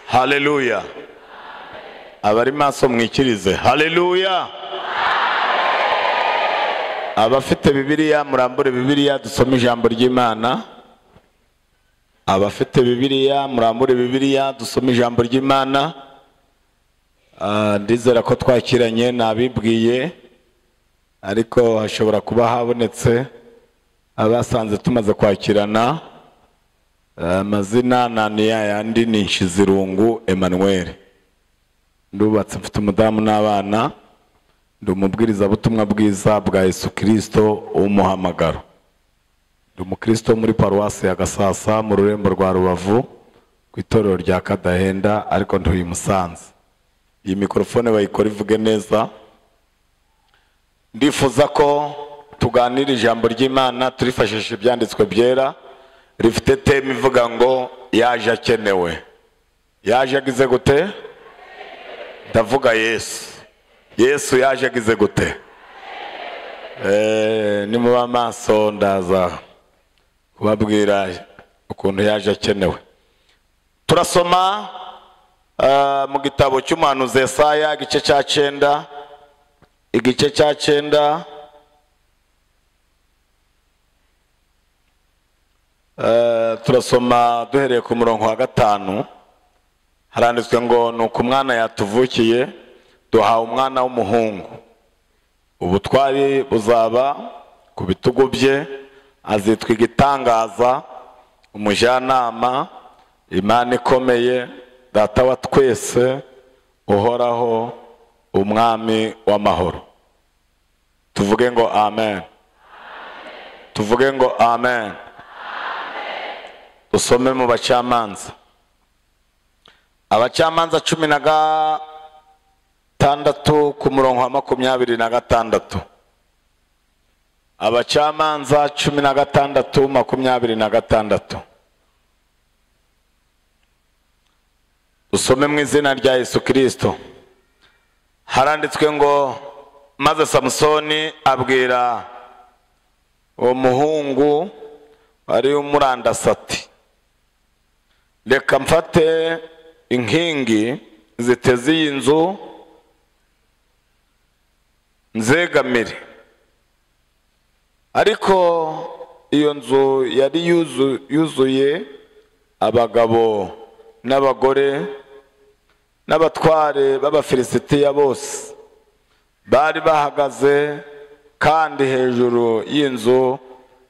Haleluya. Abari maso mwikirize. Haleluya. Abafite Bibiliya murambure Bibiliya dusome ijambo ry'Imana. Abafite Bibiliya murambure Bibiliya dusome ijambo ry'Imana. Ndizera ko twakiranye nabibwiye, ariko hashobora kuba habonetse abasanze tumaze kwakirana. Amazina nani yandi ni Nshizirungu Emmanuel. Ndubatse mfite umudamu n'abana, ndi umubwiriza butumwa bwiza bwa Yesu Kristo umuhamagaro. Ndi umukristo muri paruwasi ya Gasasa mu rurembo rwa Rubavu ku itorero rya Kadahenda, ariko ntuye Musanze. Iyi mikrofone bayikora ivuge neza. Ndifuza ko tuganira ijambo ry'Imana turifashishije ibyanditswe byera rifite teme ivuga ngo yaje akenewe. Yaje agize gute? Ndavuga Yesu. Yesu yaje agize gute? Nimuba maso ndaza kubabwira ukuntu yaje akenewe. Turasoma mu gitabo cy'umuhanuzi Yesaya igice cya 9, igice cya 9. Turasoma duhereye ku murongo wa 5. Haranditswe ngo nuko umwana yatuvukiye, duhawe umwana w'umuhungu, ubutwari buzaba ku bitugu bye, azitwa igitangaza, umujyanama, Imana ikomeye, Data wa twese uhoraho, umwami w'amahoro. Tuvuge ngo amen. Tuvuge ngo amen. Dusome mu bacamanza. Abacamanza 16 ku murongo wa 26. Abacamanza 16 26. Dusome mu izina rya Yesu Kristo. Haranditswe ngo maze Samusoni abwira uwo muhungu wari umurandasati, reka mfate inkingi ziteze iyi nzu nzegamire. Ariko iyo nzu yari yuzuye abagabo n'abagore n'abatware b'Abafilisitiya bose bari bahagaze, kandi hejuru y'inzu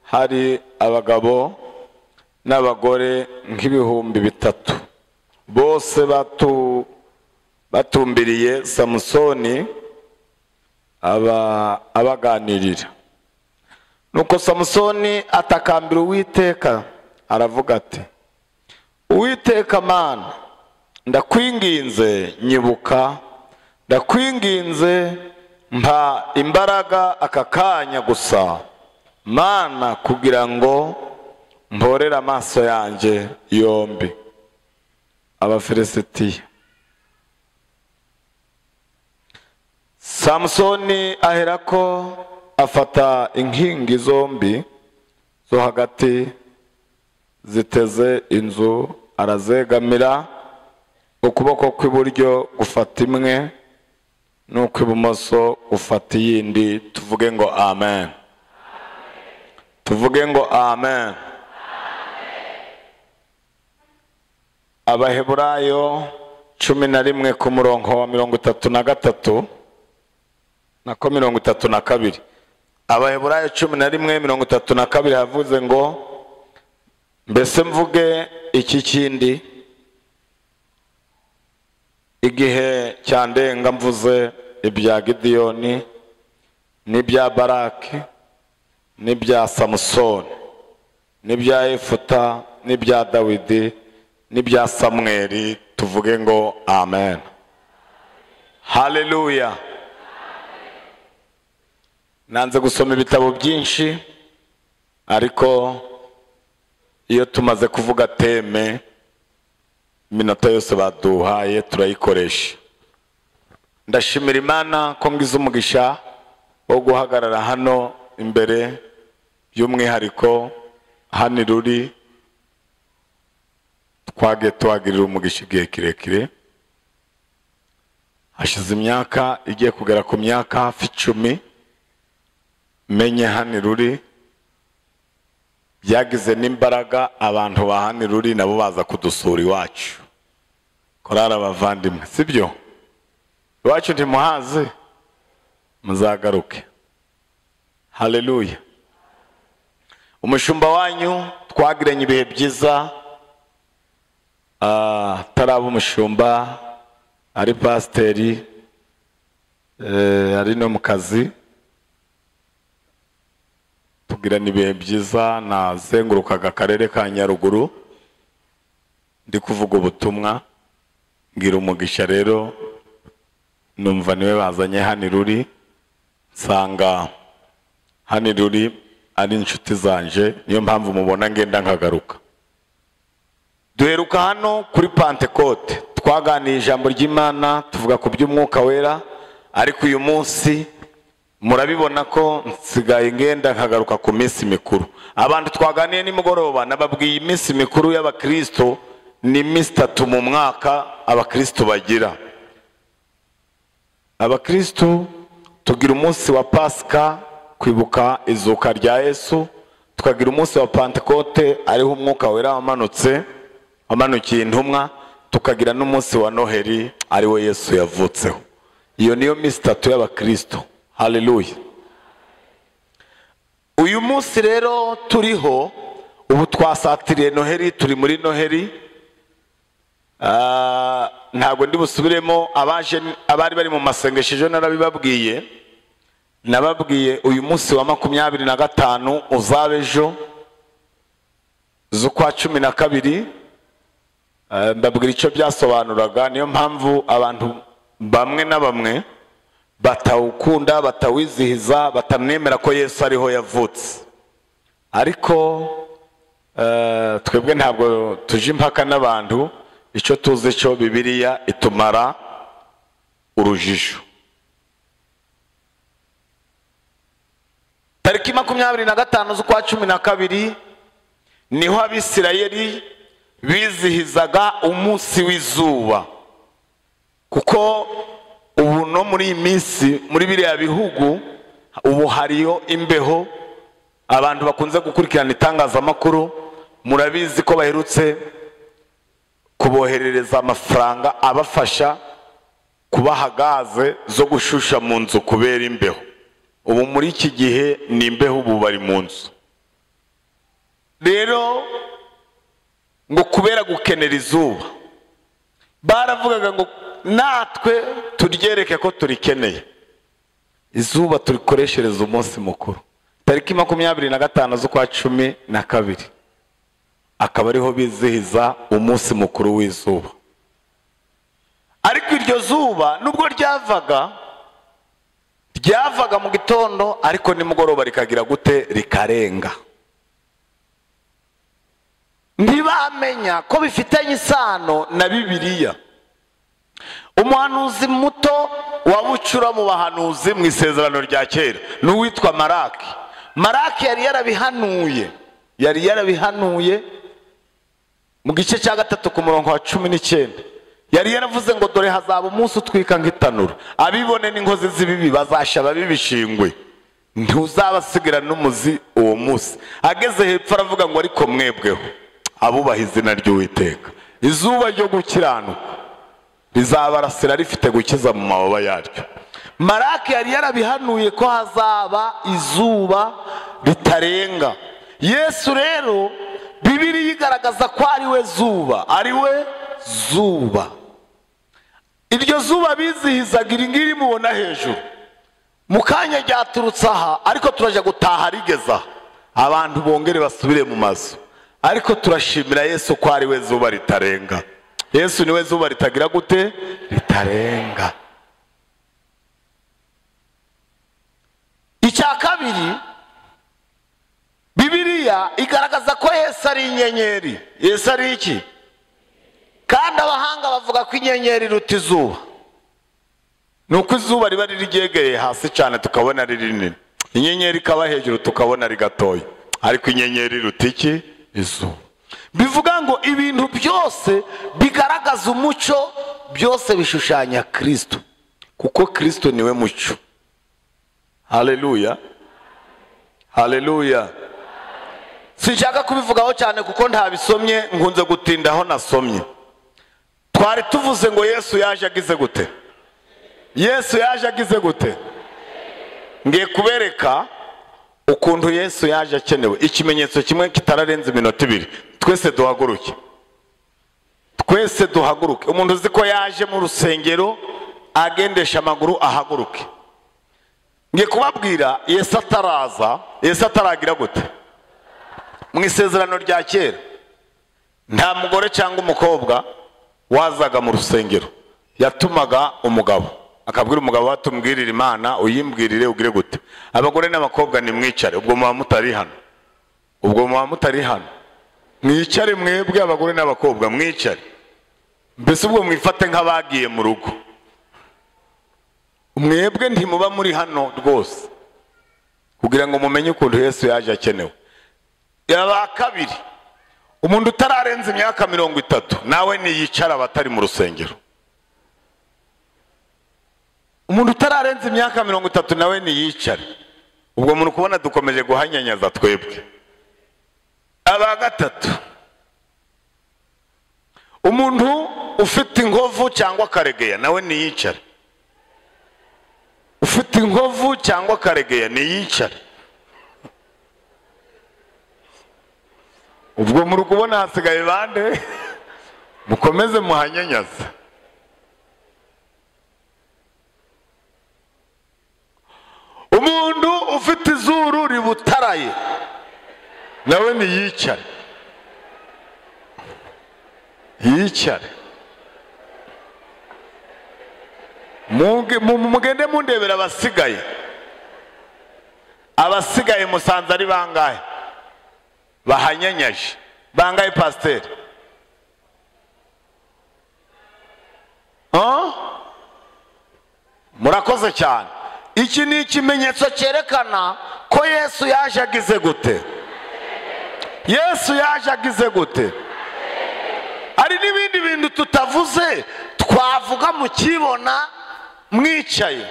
hari abagabo n'abagore nk'3000 bose batumbiriye Samusoni abaganirira. Nuko Samusoni atakambira Uwiteka aravuga ati, Uwiteka Mana, ndakwinginze nyibuka, ndakwinginze mpa imbaraga aka kanya gusa, Mana, kugira ngo mporere amaso yanjye yombi Abafilisitiya. Samusoni aherako afata inkingi zombi zo hagati ziteze inzu arazegamira, ukuboko kw'iburyo gufata imwe n'ukw'ibumoso gufata iyindi. Tuvuge ngo amen. Tuvuge ngo amen. Abaheburayo 11 ku murongo wa 33 nako 32. Abaheburayo 11 32 havuze ngo mbese mvuge iki kindi igihe cyandenga mvuze ibya Gidiyoni n'ibya Baraki n'ibya Samusoni n'ibya Yefuta n'ibya Dawidi n'ibya Samweli. Tuvuge ngo amen. Haleluya. Nanze gusoma ibitabo byinshi, ariko iyo tumaze kuvuga teme iminota yose baduhaye turayikoresha. Ndashimira Imana ko ngize umugisha wo guhagarara hano imbere, by'umwihariko hano ruri Twagiye tuhagirira umugisha igihe kirekire, hashize imyaka igiye kugera ku myaka hafi 10 menye hano Iruri. Byagize n'imbaraga abantu ba hano Iruri nabo baza kudusura iwacu. Korari abavandimwe, sibyo? Iwacu ntimuhazi, muzagaruke. Haleluya. Umushumba wanyu twagiranye ibihe byiza, ataraba umushumba, ari pasiteri, ari no mu kazi. Tugirana ibihe byiza, nazengurukaga akarere ka Nyaruguru ndi kuvuga ubutumwa, ngira umugisha rero numva niwe bazanye hano Iruri, nsanga hano Iruri ari inshuti zanje, niyo mpamvu mubona ngenda nkagaruka. Duheruka hano kuri Pentecote twaganiye ijambo ry'Imana, tuvuga ku by'umwuka wera, ariko uyu munsi murabibona ko nsigaye ngenda nkagaruka ku minsi mikuru. Abantu twaganiye nimugoroba nababwiye iminsi mikuru y'abakristo ni iminsi 3 mu mwaka abakristo bagira. Abakristo tugira umunsi wa Pasika, kwibuka izuka rya Yesu, tukagira umunsi wa Pentecote ariho umwuka wera wamanutse, wamanukiye intumwa, tukagira n'umunsi wa Noheli ariwo Yesu yavutseho. Iyo niyo minsi 3 y'abakristo. Haleluya. Uyu munsi rero turiho ubu twasatiriye Noheli, turi muri Noheli. Ntabwo ndi busubiremo, abaje abari bari mu masengesho ejo narabibabwiye. Nababwiye uyu munsi wa 25 uzaba ejo z'ukwa 12. Mbabwira icyo byasobanuraga. Niyo mpamvu abantu bamwe na bamwe batawukunda, batawizihiza, batanemera ko Yesu ariho yavutse. Ariko twebwe ntabwo tuje impaka n'abantu, icyo tuzi cyo Bibiliya itumara urujijo. Tariki 25 z'ukwa 12 niho Abisirayeli bizihizaga umunsi w'izuba. Kuko ubu no muri iyi minsi muri biriya bihugu ubu hariyo imbeho, abantu bakunze gukurikirana itangazamakuru murabizi ko baherutse kuboherereza amafaranga abafasha kubaha gaze zo gushusha mu nzu kubera imbeho. Ubu muri iki gihe ni imbeho, ubu bari mu nzu. Rero ngo kubera gukenera izuba baravugaga ngo natwe turyereke ko turikeneye izuba, turikoreshereza umunsi mukuru. Tariki 25 z'ukwa 12 akaba ariho bizihiza umunsi mukuru w'izuba. Ariko iryo zuba nubwo ryavaga mu gitondo, ariko nimugoroba rikagira gute? Rikarenga. Ntibamenya ko bifitanye isano na Bibiliya. Umuhanuzi muto wa bucura mu bahanuzi mu isezerano rya kera n'uwitwa Maraki. Maraki yari yarabihanuye mu gice cya 3 ku murongo wa 19. Yari yaravuze ngo dore hazaba umunsi utwika nk'itanura, abibone n'inkozi z'ibibi bazasha babibishingwe, ntuzabasigira n'umuzi uwo munsi. Ageze hepfo aravuga ngo ariko mwebweho abubaha izina ry'Uwiteka, izuba ryo gukiranuka rizabarasira rifite gukiza mu mababa yaryo. Maraki yari yarabihanuye ko hazaba izuba ritarenga. Yesu rero Bibiliya igaragaza ko ari we zuba, ari we zuba. Iryo zuba bizihizaga iri ngiri mubona hejuru, mu kanya ryaturutse aha, ariko turaje gutaha rigeza abantu bongere basubire mu mazu. Ariko turashimira Yesu ko ari we zuba ritarenga. Yesu niwe zuba ritagira gute? Ritarenga. Icya kabiri, Bibiliya igaragaza ko Yesu ari inyenyeri. Yesu ari iki? Kandi abahanga bavuga ko inyenyeri iruta izuba. Nuko izuba riba riri hasi cyane tukabona ari rinini, inyenyeri ikaba hejuru tukabona ari gatoya, ariko inyenyeri iruta iki? Izuba. Bivuga ngo ibintu byose bigaragaza umucyo byose bishushanya Kristo, kuko Kristo niwe mucyo. Haleluya, haleluya. Sinshaka kubivugaho cyane kuko ntabisomye, nkunze gutindaho nasomye. Twari tuvuze ngo Yesu yaje agize gute? Yesu yaje agize gute? Ngiye kubereka ukuntu Yesu yaje akenewe. Ikimenyetso kimwe kitararenze iminota ibiri. Twese duhaguruke, twese duhaguruke. Umuntu uzi ko yaje mu rusengero agendesha amaguru ahaguruke. Ngiye kubabwira Yesu ataraza, Yesu ataragira gute? Mu isezerano rya kera nta mugore cyangwa umukobwa wazaga mu rusengero, yatumaga umugabo akabwira umugabo watumbwirira Imana uyimbwirire ugire gute. Abagore n'abakobwa ni mwicare, ubwo muba mutari hano, ubwo muba mutari hano, mwicare mwebwe abagore n'abakobwa mwicare. Mbese ubwo mwifate nk'abagiye mu rugo, mwebwe ntimuba muri hano rwose, kugira ngo mumenye ukuntu Yesu yaje akenewe. Yaba kabiri, umuntu utararenza imyaka 30 nawe niyicara abatari mu rusengero. Umuntu utararenza imyaka 30 nawe niyicare. Ubwo muntu kubona dukomeje guhanyanyaza twebwe. Aba gatatu, umuntu ufite inkovu cyangwa karegeya nawe niyicare. Ufite inkovu cyangwa karegeya niyicare. Ubwo muri kubona hasigaye bande? Mukomeze muhanyanyaze. Umuntu ufite izuru ributaraye nawe niyicare, yicare. Mugende mundebera abasigaye. Abasigaye musanze ari bangahe bahanyanyaje? Bangahe pasiteri? Murakoze cyane. Iki ni ikimenyetso cyerekana ko Yesu yaje agize gute? Yesu yaje agize gute? Hari n'ibindi bintu tutavuze twavuga mukibona mwicaye.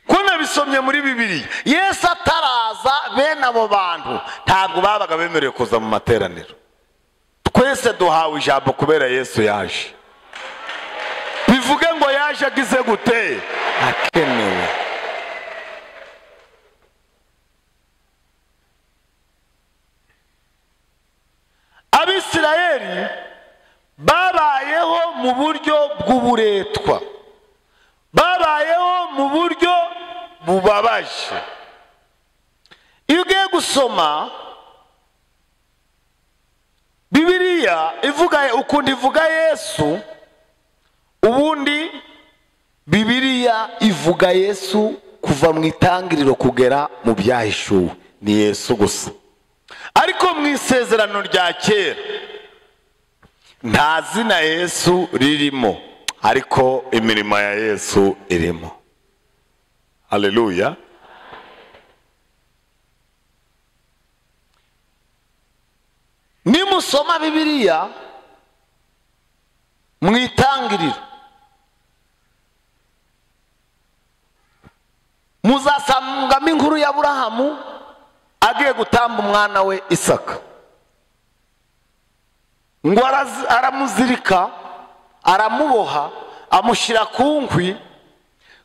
Ko nabisomye muri Bibiliya, Yesu ataraza bene abo bantu ntabwo babaga bemerewe kuza mu materaniro. Twese duhawe ijambo kubera Yesu yaje. Bivuge ngo yaje agize gute? Akenewe. Abisirayeli babayeho mu buryo bw'uburetwa, babayeho mu buryo bubabaje. Iyo ugiye gusoma Bibiliya ivuga ukuntu ivuga Yesu, ubundi Bibiliya ivuga Yesu kuva mu itangiriro kugera mu byahishuwe, ni Yesu gusa. Ariko mu isezerano rya kera nta zina Yesu ririmo, ariko imirimo ya Yesu irimo. Haleluya. Nimusoma Bibiliya mu itangiriro muzasangamo inkuru ya Aburahamu agiye gutamba umwana we Isaka. Ngo aramuzirika, aramuboha, amushyira ku nkwi,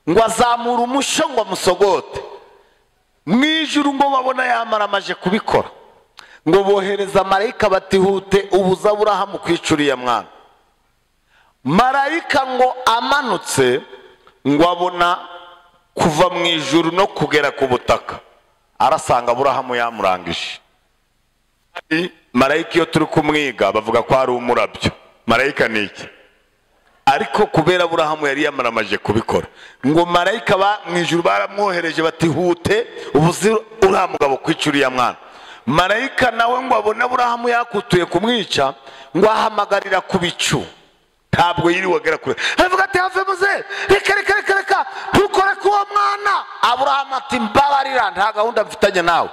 ngo azamura umusho ngo amusogote. Mu ijuru ngo babona yamara amaje kubikora, ngo bohereza marayika batihute ubuza Aburahamu kwica uriya mwana. Marayika ngo amanutse ngo abona kuva mu ijuru no kugera ku butaka, arasanga Aburahamu yamurangije. Marayika iyo turi kumwiga bavuga ko ari umurabyo. Marayika ni iki? Ariko kubera Aburahamu yari yamaramaje kubikora, ngo marayika ba mu ijuru baramwohereje batihute ubuze uriya mugabo kwica uriya mwana. Marayika nawe ngo abone Aburahamu yakutuye kumwica, ngo ahamagarira ku bicu. Ntabwo yiriwe agera kure, aravuga ati have muze, reka reka reka reka ntukore ku uwo mwana. Aburahamu ati mbabarira, nta gahunda mfitanye nawe,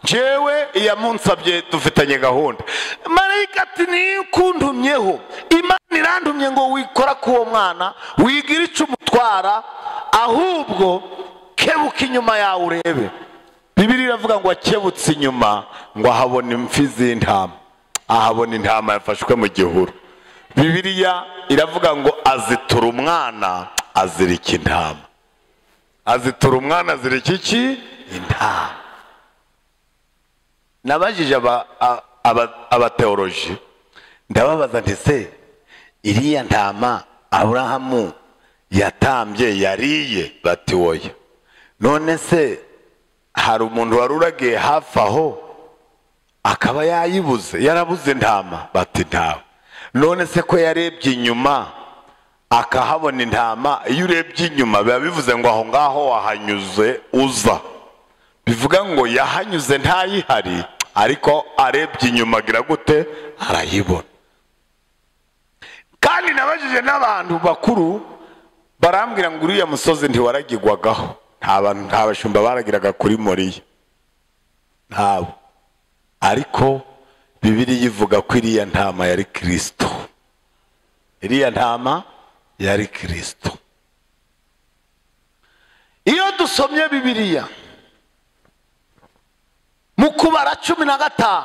Njyewe iyamunsabye dufitanye gahunda. Marayika ati nikuntumyeho, Imana irantumye ngo wikora kuwo mwana, wigira icyo umutwara, ahubwo kebuka inyuma yawe urebe. Bibiliya iravuga ngo akebutse inyuma ngo ahabona imfi z'intama, ahabona intama yafashwe mu gihuru. Bibiliya iravuga ngo azitura umwana azirika intama. Azitura umwana azirika iki? Intama. Nabajije abateoloji ndababaza nti se iriya ntama Aburahamu yatambye yariye? Bati oya. None se hari umuntu wari uragiye hafi aho akaba yayibuze, yarabuze intama? Bati ntawe. None se ko yarebye inyuma akahabona intama? Iyo urebye inyuma biba bivuze ngo aho ngaho wahanyuze uza, bivuga ngo yahanyuze ntayihari, ariko arebye inyuma agira gute? Arayibona. Kandi nabajije n'abantu bakuru barambwira ngo uriya musozi ntiwaragirwagaho, nta bashumba baragiraga kuri Moriya, ntabo. Ariko Bibiliya ivuga ko iriya ntama yari Kristo. Iriya ntama yari Kristo. Iyo dusomye Bibiliya mu Kubara 15,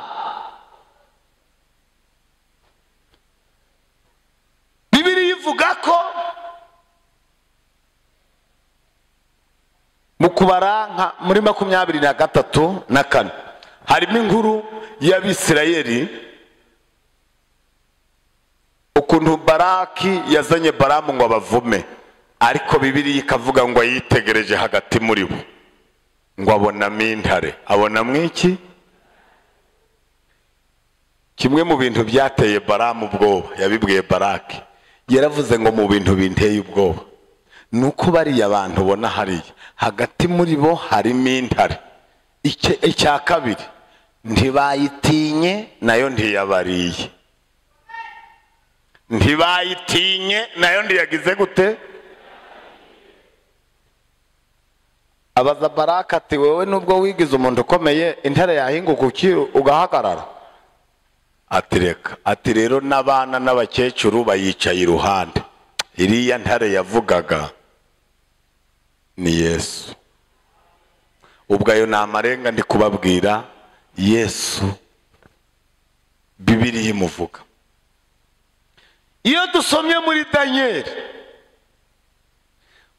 Bibiliya ivuga ko mu Kubara nka muri 23 na 4 harimo inkuru y'Abisirayeli, ukuntu Baraki yazanye Balamu ngo abavume, ariko Bibiliya ikavuga ngo yitegereje hagati muri bo ngo abonamo intare. Abonamo iki? Kimwe mu bintu byateye Balamu ubwoba, yabibwiye Baraki, yaravuze ngo mu bintu binteye ubwoba nuko bariya abantu ubona hariya hagati muri bo harimo intare. Icya kabiri, ntibayitinye nayo ntiyabariye. Ntibayitinye nayo ntiyagize gute? Abaza Baraka ati wewe nubwo wigize umuntu ukomeye, intare yahinguka ugahagarara? Ati reka. Ati rero n'abana n'abakecuru bayicaye iruhande. Iriya ntare yavugaga ni Yesu. Ubwo ayo ni amarenga ndi kubabwira, Yesu Bibiliya imuvuga. Iyo dusomye muri Danieli,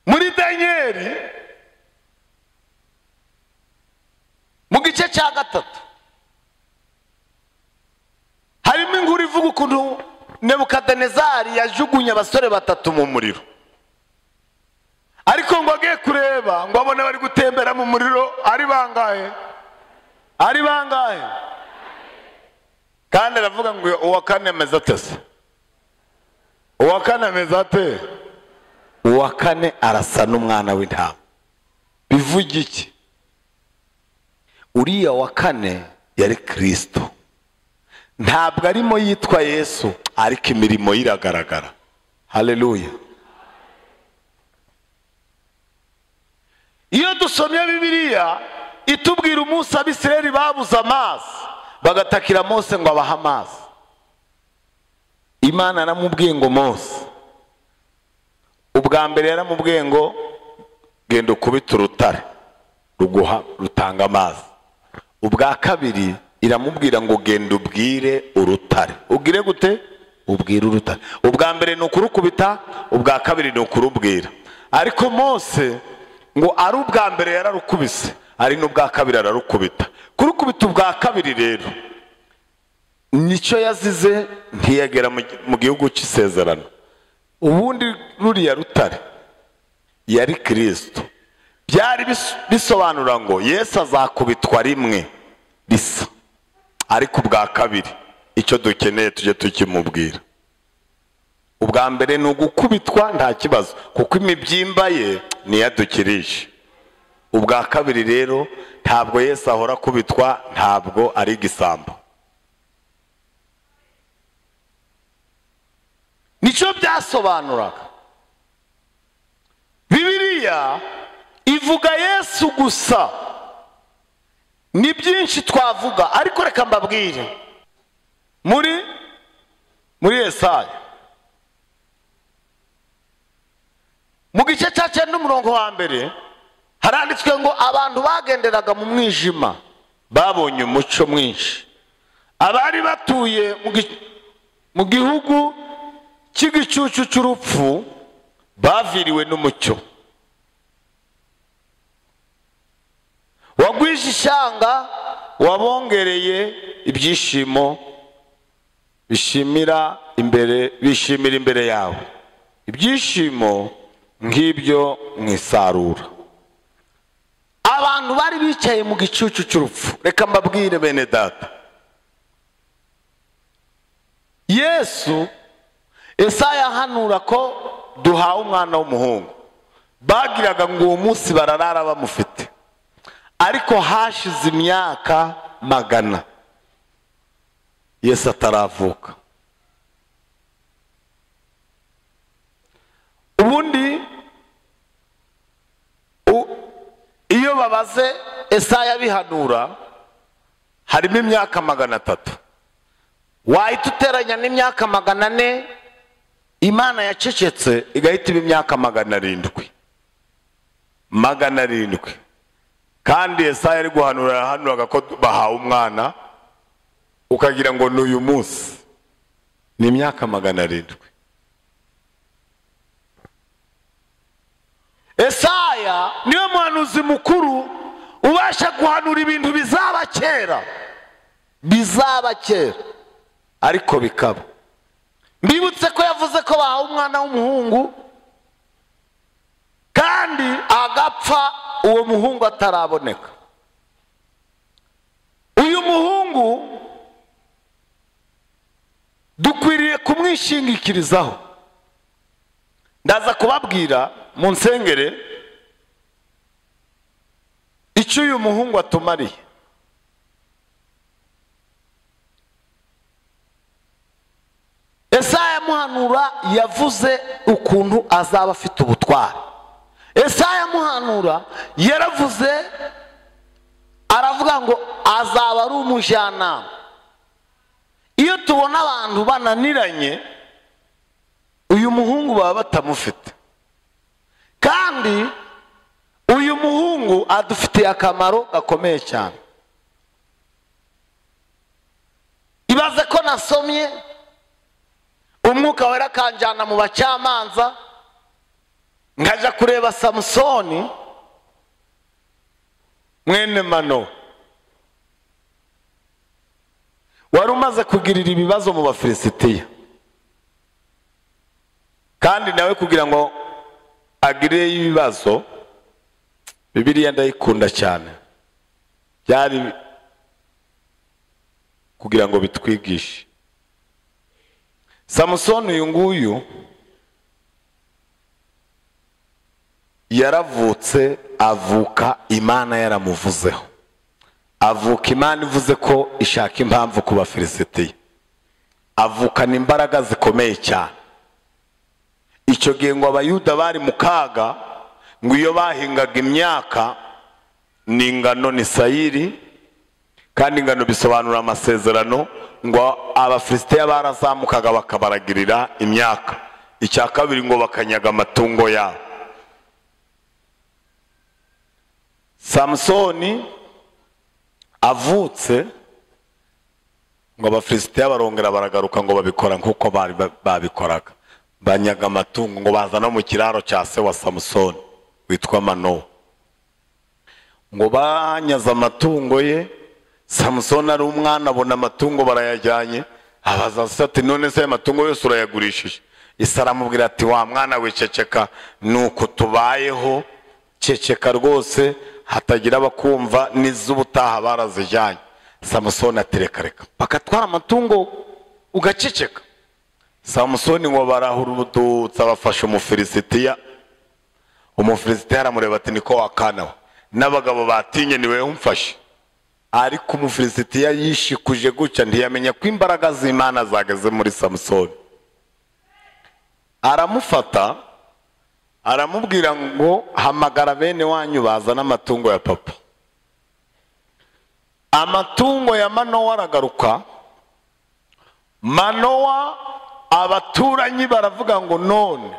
muri Danieli mu gice cya 3 harimo inkuru ivuga ukuntu Nebukadinezari yajugunye abasore batatu mu muriro, ariko ngo agiye kureba ngo abone bari gutembera mu muriro ari bangahe? Ari bangahe? Kandi aravuga ngo uwa kane ameze ate se? Uwa kane ameze ate? Uwa kane arasa n'umwana w'intama. Bivuga iki? Uriya wa kane yari Kristo. Ntabwo arimo yitwa Yesu, ariko imirimo iragaragara. Haleluya. Iyo dusomye Bibiliya itubwira umunsi Abisirayeli babuze amazi, bagatakira Mose ngo abahe amazi. Imana yaramubwiye ngo Mose, ubwa mbere yaramubwiye ngo genda ukubite urutare ruguha rutanga amazi. Ubwa kabiri iramubwira ngo genda ubwire urutare. Ubwire gute? Ubwire urutare. Ubwa mbere ni ukurukubita, ubwa kabiri ni ukurubwira. Ariko Mose ngo ari ubwa mbere yararukubise, ari n'ubwa kabiri ararukubita. Kurukubita ubwa kabiri rero nicyo yazize, ntiyagera mu gihugu cy'isezerano. Ubundi ruriya rutare yari Kristo. Byari bisobanura ngo Yesu azakubitwa rimwe risa, ariko ubwa kabiri icyo dukeneye tujye tukimubwira. Ubwa mbere ni ugukubitwa nta kibazo, kuko imibyimba ye niyadukirije. Ubwa kabiri rero ntabwo Yesu ahora akubitwa, ntabwo ari igisambo. Nicyo byasobanuraga. Bibiliya ivuga Yesu gusa, Ni byinshi twavuga, ariko reka mbabwire muri Yesaya mu gice cya 9 umurongo wa 1 haranditswe ngo abantu bagenderaga mu mwijima babonye umucyo mwinshi, abari batuye mu gihugu cy'igicucu cy'urupfu baviriwe n'umucyo. Wagwije ishyanga wabongereye ibyishimo bishimira imbere yawe, ibyishimo nk'ibyo mwisarura. Abantu bari bicaye mu gicucu cy'urupfu, reka mbabwire bene data, Yesu Yesaya ahanura ko duhawe umwana w'umuhungu, bagiraga ngo uwo munsi bararara bamufite, ariko hashize imyaka 100 Yesu ataravuka. Ubundi iyo babaze Yesaya bihanura harimo imyaka 300, wahita uteranya n'imyaka 400 Imana yacecetse igahita iba imyaka 700. 700. Kandi Yesaya ari guhanura yahanuraga ko bahawe umwana, ukagira ngo n'uyu munsi ni imyaka 700. Yesaya niwe muhanuzi mukuru ubasha guhanura ibintu bizaba kera, bizaba kera ariko bikaba. Mbibutse ko yavuze ko bahawe umwana w'umuhungu kandi agapfa uwo muhungu ataraboneka. Uyu muhungu dukwiriye kumwishingikirizaho. Ndaza kubabwira mu nsengere icyo uyu muhungu atumariye. Yesaya muhanura yavuze ukuntu azaba afite ubutwari. Yesaya muhanura yaravuze aravuga ngo azaba ari umujyanama. Iyo tubona abantu bananiranye uyu muhungu baba batamufite, kandi uyu muhungu adufitiye akamaro gakomeye cyane. Ibaze ko nasomye umwuka wera kanjana mu bacamanza, nkaja kureba Samusoni mwene Mano wari umaze kugirira ibibazo mu Bafilisitiya, kandi nawe kugira ngo agire ibibazo, Bibiliya ndayikunda cyane, byari kugira ngo bitwigishe. Samusoni uyu nguyu yaravutse avuka Imana yaramuvuzeho, avuka Imana ivuze ko ishaka impamvu ku Bafilisitiya, avukana imbaraga zikomeye cyane. Icyo gihe ngo Abayuda bari mu kaga, ngo iyo bahingaga imyaka ni ingano ni sayiri, kandi ingano bisobanura amasezerano, ngo Abafilisitiya barazamukaga bakabaragirira imyaka. Icya kabiri ngo bakanyaga amatungo yabo. Samusoni avutse ngo Abafilisitiya barongera baragaruka ngo babikora nkuko bari babikoraga, banyaga amatungo ngo baza no mu kiraro cya se wa Samusoni witwa Manowa, ngo banyaze amatungo ye. Samusoni ari umwana abona amatungo barayajyanye, abaza se ati none se amatungo yose urayagurishije? Ise aramubwira ati wa mwana we ceceka, nuko tubayeho, ceceka rwose hatagira abakumva, n'iz'ubutaha barazijyanye. Samusoni ati reka reka, bakatwara amatungo ugaceceka. Samusoni ngo barahurudutsa bafashe Umufilisitiya. Umufilisitiya aramureba ati niko wakana we, n'abagabo batinye niwe umfashe. Ariko Umufilisitiya yishikuje gutya ntiyamenya ko imbaraga z'Imana zageze muri Samusoni. Aramufata aramubwira ngo hamagara bene wanyu bazana amatungo ya papa. Amatungo ya Manowa aragaruka. Manowa abaturanyi baravuga ngo none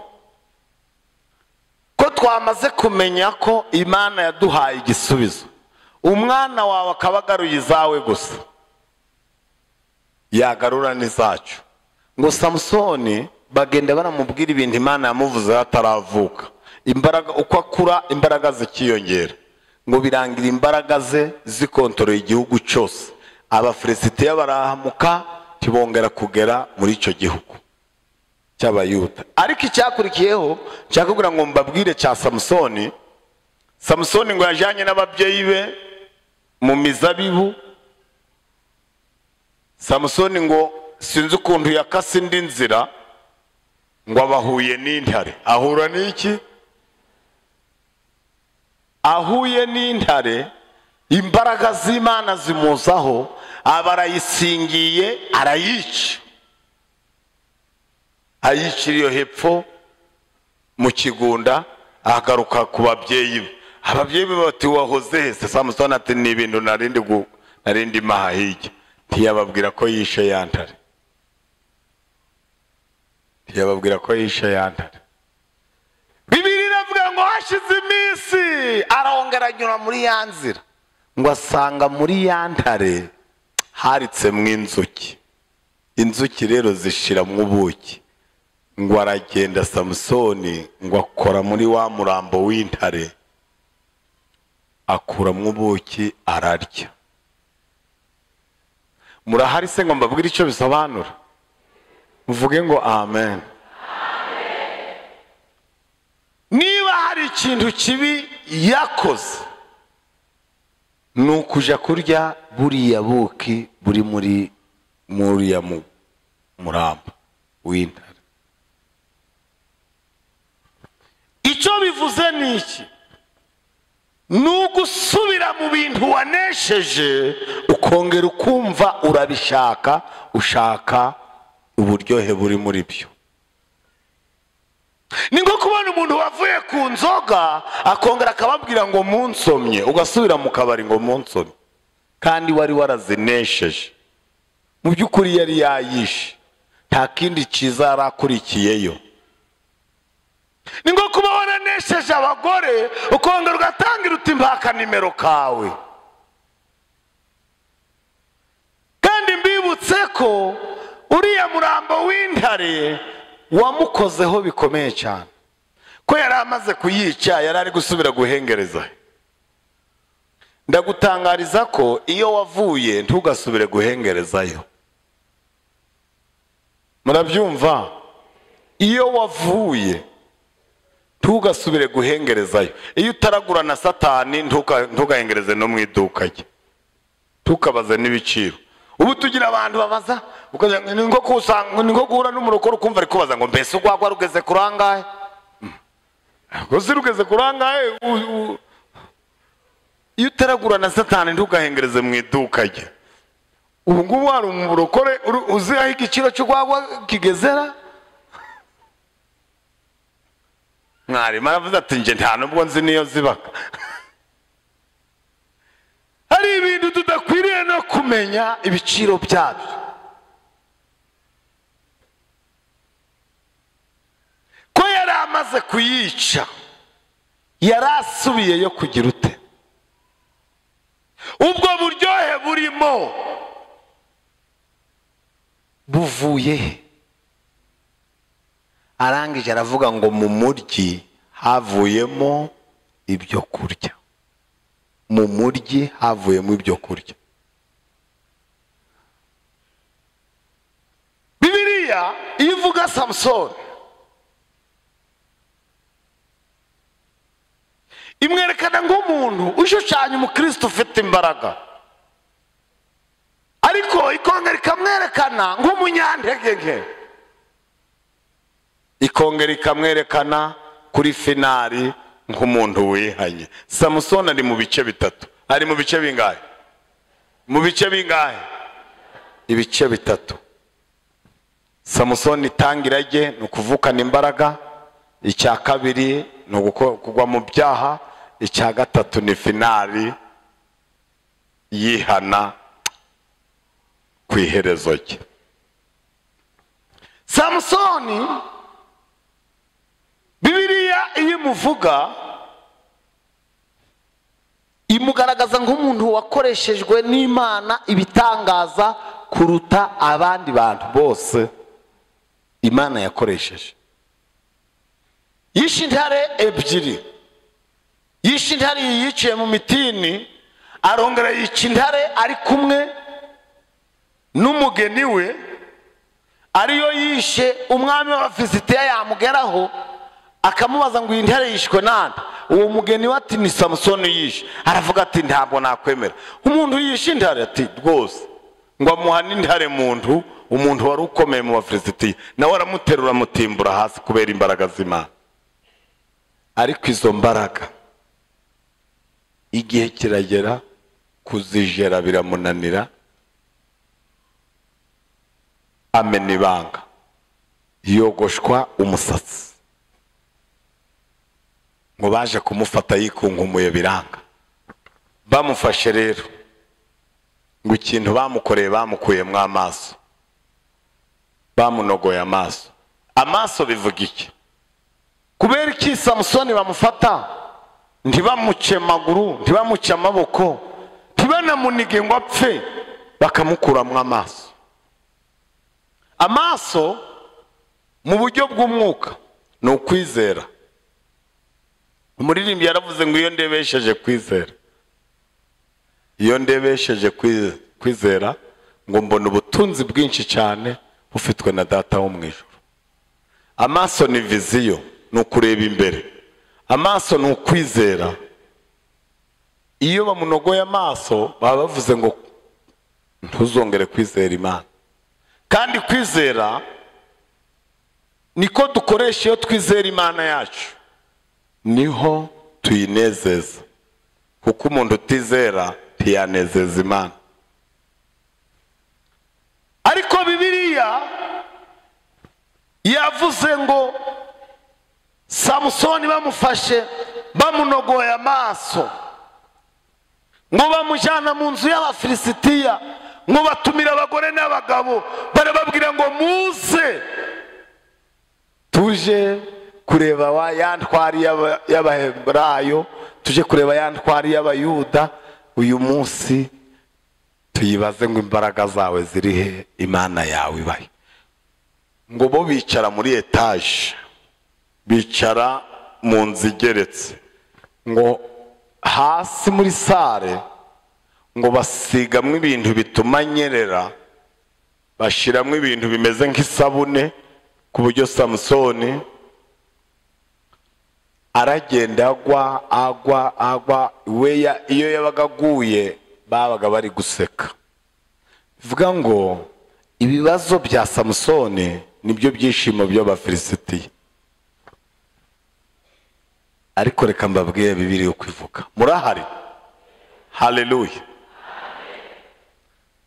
ko twamaze kumenya ko Imana yaduhaye igisubizo, umwana wawe akabagaruye izawe gusa, yagarura n'izacu. Ngo Samusoni bagenda baramubwira ibintu Imana yamuvuze ataravuka, imbaraga uko akura imbaraga zikiyongera, ngo birangira imbaraga ze zikontorora igihugu cyose. Abafilisitiya barahamuka tibongera kugera muri icyo gihugu cy'Abayuda. Ariko icyakurikiyeho cyakubwira ngo mbabwire cya Samusoni. Samusoni ngo yajyanye n'ababyeyi be mu mizabibu. Samusoni ngo sinzi ukuntu yakase indi nzira, ngo abahuye n'intare. Ahura n'iki? Ahuye n'intare, imbaraga z'Imana zimuzaho, abarayisingiye arayica, ayicira iyo hepfo mu kigunda, agaruka ku babyeyi be. Ababyeyi be bati wahoze hese? Samusoni ati ni ibintu narindi maha hirya. Ntiyababwira ko yishe ya ntare, ntiyababwira ko yishe ya ntare. Bibiliya iravuga ngo hashize iminsi arongera anyura muri ya nzira, ngo asanga muri ya ntare haritsemo inzuki. Inzuki rero zishiramo ubuki. Ngo aragenda Samusoni ngo akora muri wa murambo w'intare, akuramo ubuki ararya. Murahari se ngo mbabwire icyo bisobanura? Muvuge ngo amen. Niba hari ikintu kibi yakoze, ni ukuja kurya buriya buki buri muri muriya murambo w'intare. Icyo bivuze ni iki? Ni ugusubira mu bintu wanesheje, ukongera ukumva urabishaka, ushaka uburyohe buri muri byo. Ni nko kubona umuntu wavuye ku nzoga akongera akababwira ngo munsomye, ugasubira mu kabari ngo munsomye, kandi wari warazinesheje. Mu by'ukuri yari yayishe, nta kindi cyiza yarakurikiyeyo. Ni nko kuba waranesheje abagore, ukongera ugatangira uti mpaka nimero kawe. Kandi mbibutse ko uriya murambo w'intare wamukozeho bikomeye cyane, ko yari amaze kuyica, yari ari gusubira guhengereza. Ndagutangariza ko iyo wavuye ntugasubire guhengerezayo. Murabyumva? Iyo wavuye ntugasubire guhengerezayo. Iyo utaragura na Satani ntugahengereze no mu iduka rye, tukabaze n'ibiciro. Ubu tugira abantu babaza, ni nko guhura n'umurokore ukumva ari kubaza ngo mbese urwagwa rugeze kurangahe? Rwose rugeze kurangahe? Iyo utaragura na Satani ntugahengereze mu iduka rye. Ubu ngubu hari umurokore uzi aho igiciro cy'urwagwa kigezera? Mwarimu aravuze ati nje nta nubwo nzi niyo zibaka. Hari ibintu tudakwiriye no kumenya ibiciro byabyo. Ko yari amaze kuyica, yari asubiyeyo kugira ute? Ubwo buryohe burimo buvuye he? Arangije aravuga ngo mu muryi havuyemo ibyo kurya. Mu muryi havuyemo ibyo kurya. Bibiliya ivuga Samusoni, imwerekana nk'umuntu ushushanya umukristo ufite imbaraga, ariko ikongera ikamwerekana nk'umunyantege nke, ikongera ikamwerekana kuri finari nk'umuntu wihanye. Samusoni ari mu bice bitatu. Ari mu bice bingahe? Mu bice bingahe? Ibice bitatu. Samusoni itangira rye ni ukuvukana imbaraga, icya kabiri ni kugwa mu byaha, icya gatatu ni finari yihana ku iherezo rye. Samusoni Bibiliya iyo imuvuga imugaragaza nk'umuntu wakoreshejwe n'Imana ibitangaza kuruta abandi bantu bose Imana yakoresheje. Yishe intare ebyiri, yishe intare yiciye mu mitini, arongera yica intare ari kumwe n'umugeni we, ariyo yishe umwami w'Abafilisitiya yamugeraho akamubaza ngo iyi ntare yishwe nande? Uwo mugeni we ati ni Samusoni yishe. Aravuga ati ntabwo nakwemera umuntu yishe intare, ati rwose. Ngo amuha n'intare muntu, umuntu wari ukomeye mu Bafilisitiya, nawe aramuterura amutimbura hasi kubera imbaraga z'Imana. Ariko izo mbaraga igihe kiragera kuzijera biramunanira, amena ibanga, yogoshwa umusatsi. Ngo baje kumufata yikunkumuye biranga. Bamufashe rero ngo ikintu bamukoreye bamukuyemo amaso, bamunogoye amaso. Amaso bivuga iki? Kubera iki Samusoni bamufata ntibamuce amaguru, ntibamuce amaboko, ntibanamunige ngo apfe, bakamukuramo amaso? Amaso mu buryo bw'umwuka ni ukwizera. Umuririmbyi yaravuze ngo iyo ndebesheje kwizera, iyo ndebesheje kwizera ngo mbona ubutunzi bwinshi cyane bufitwe na data wo mu ijuru. Amaso ni viziyo, ni ukureba imbere. Amaso ni ukwizera. Iyo bamunogoye amaso baba bavuze ngo ntuzongere kwizera Imana. Kandi kwizera niko dukoresha iyo twizera Imana yacu, niho tuyinezeza, kuko umuntu utizera ntiyanezeza Imana. Ariko Bibiliya yavuze ngo Samusoni bamufashe bamunogoye amaso, ngo bamujyana mu nzu y'Abafilisitiya, ngo batumira abagore n'abagabo, barababwira ngo muze tuje kureba wa ya ntwari y'Abaheburayo, tuje kureba ya ntwari y'Abayuda, uyu munsi tuyibaze ngo imbaraga zawe ziri he, Imana yawe ibahe. Ngo bo bicara muri etaje, bicara mu nzu igeretse, ngo hasi muri sare ngo basigamwe ibintu bituma nyerera, bashiramwe ibintu bimeze nk'isabune, ku buryo Samusoni aragenda agwa agwa agwa. We iyo yabaga aguye babaga bari guseka. Bivuga ngo ibibazo bya Samusoni nibyo byishimo by'Abafilisitiya. Ariko reka mbabwiye Bibiliya uko ivuga. Murahari? Haleluya.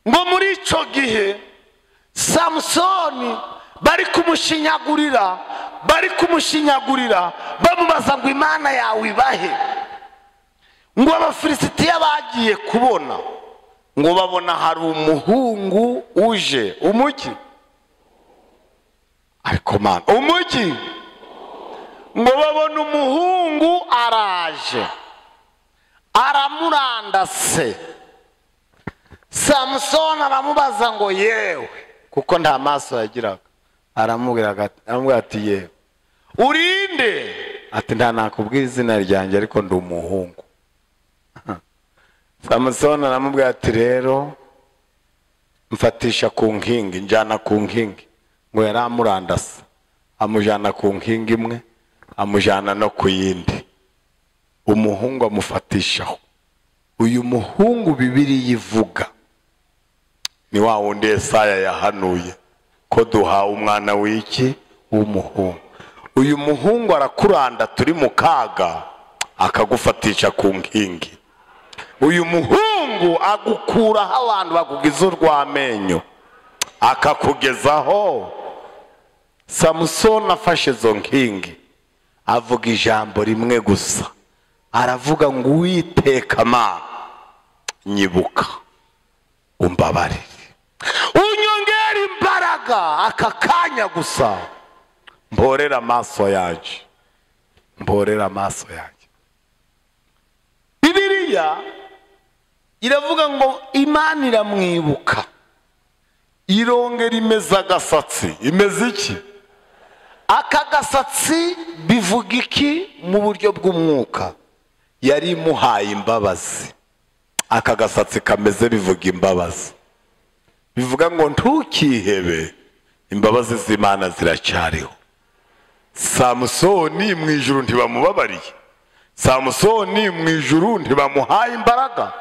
Ngo muri ico gihe Samusoni bari kumushinyagurira, bari kumushinyagurira, bamubaza ngo Imana yawe ibahe. Ngo Abafilisitiya bagiye kubona, ngo babona hari umuhungu uje umugi. Ariko man, umugi. Ngo babona umuhungu araje, aramurandase. Samusoni aramubaza ngo yewe, kuko nta maso yagiraga, aramubwira ati yewe urinde? Ati nta nakubwira izina ryanjye ariko ndi umuhungu. Samusoni aramubwira ati rero mfatisha ku nkingi, njyana ku nkingi. Ngo yari amurandase, amujyana ku nkingi imwe, amujyana no ku yindi. Umuhungu amufatishaho. Uyu muhungu Bibiliya ivuga ni wa wundi Yesaya yahanuye ko duhawe umwana w'iki w'umuhungu. Uyu muhungu arakuranda turi mu kaga, akagufatisha ku nkingi. Uyu muhungu agukuraho abantu bakugize urw'amenyo, akakugezaho. Samusoni afashe izo nkingi avuga ijambo rimwe gusa, aravuga ngo Uwiteka Mana Nyibuka umbabarire, unyongere imbaraga aka kanya gusa, mborera amaso yanjye, mborera amaso yanjye. Bibiliya iravuga ngo Imana iramwibuka, irongera imeza agasatsi. Imeze iki? Aka gasatsi bivuga iki mu buryo bw'umwuka? Yari imuhaye imbabazi. Aka gasatsi kameze bivuga imbabazi, bivuga ngo ntukihebe, imbabazi z'Imana ziracyariho. Samusoni mu ijuru ntibamubabariye, Samusoni mu ijuru ntibamuhaye imbaraga,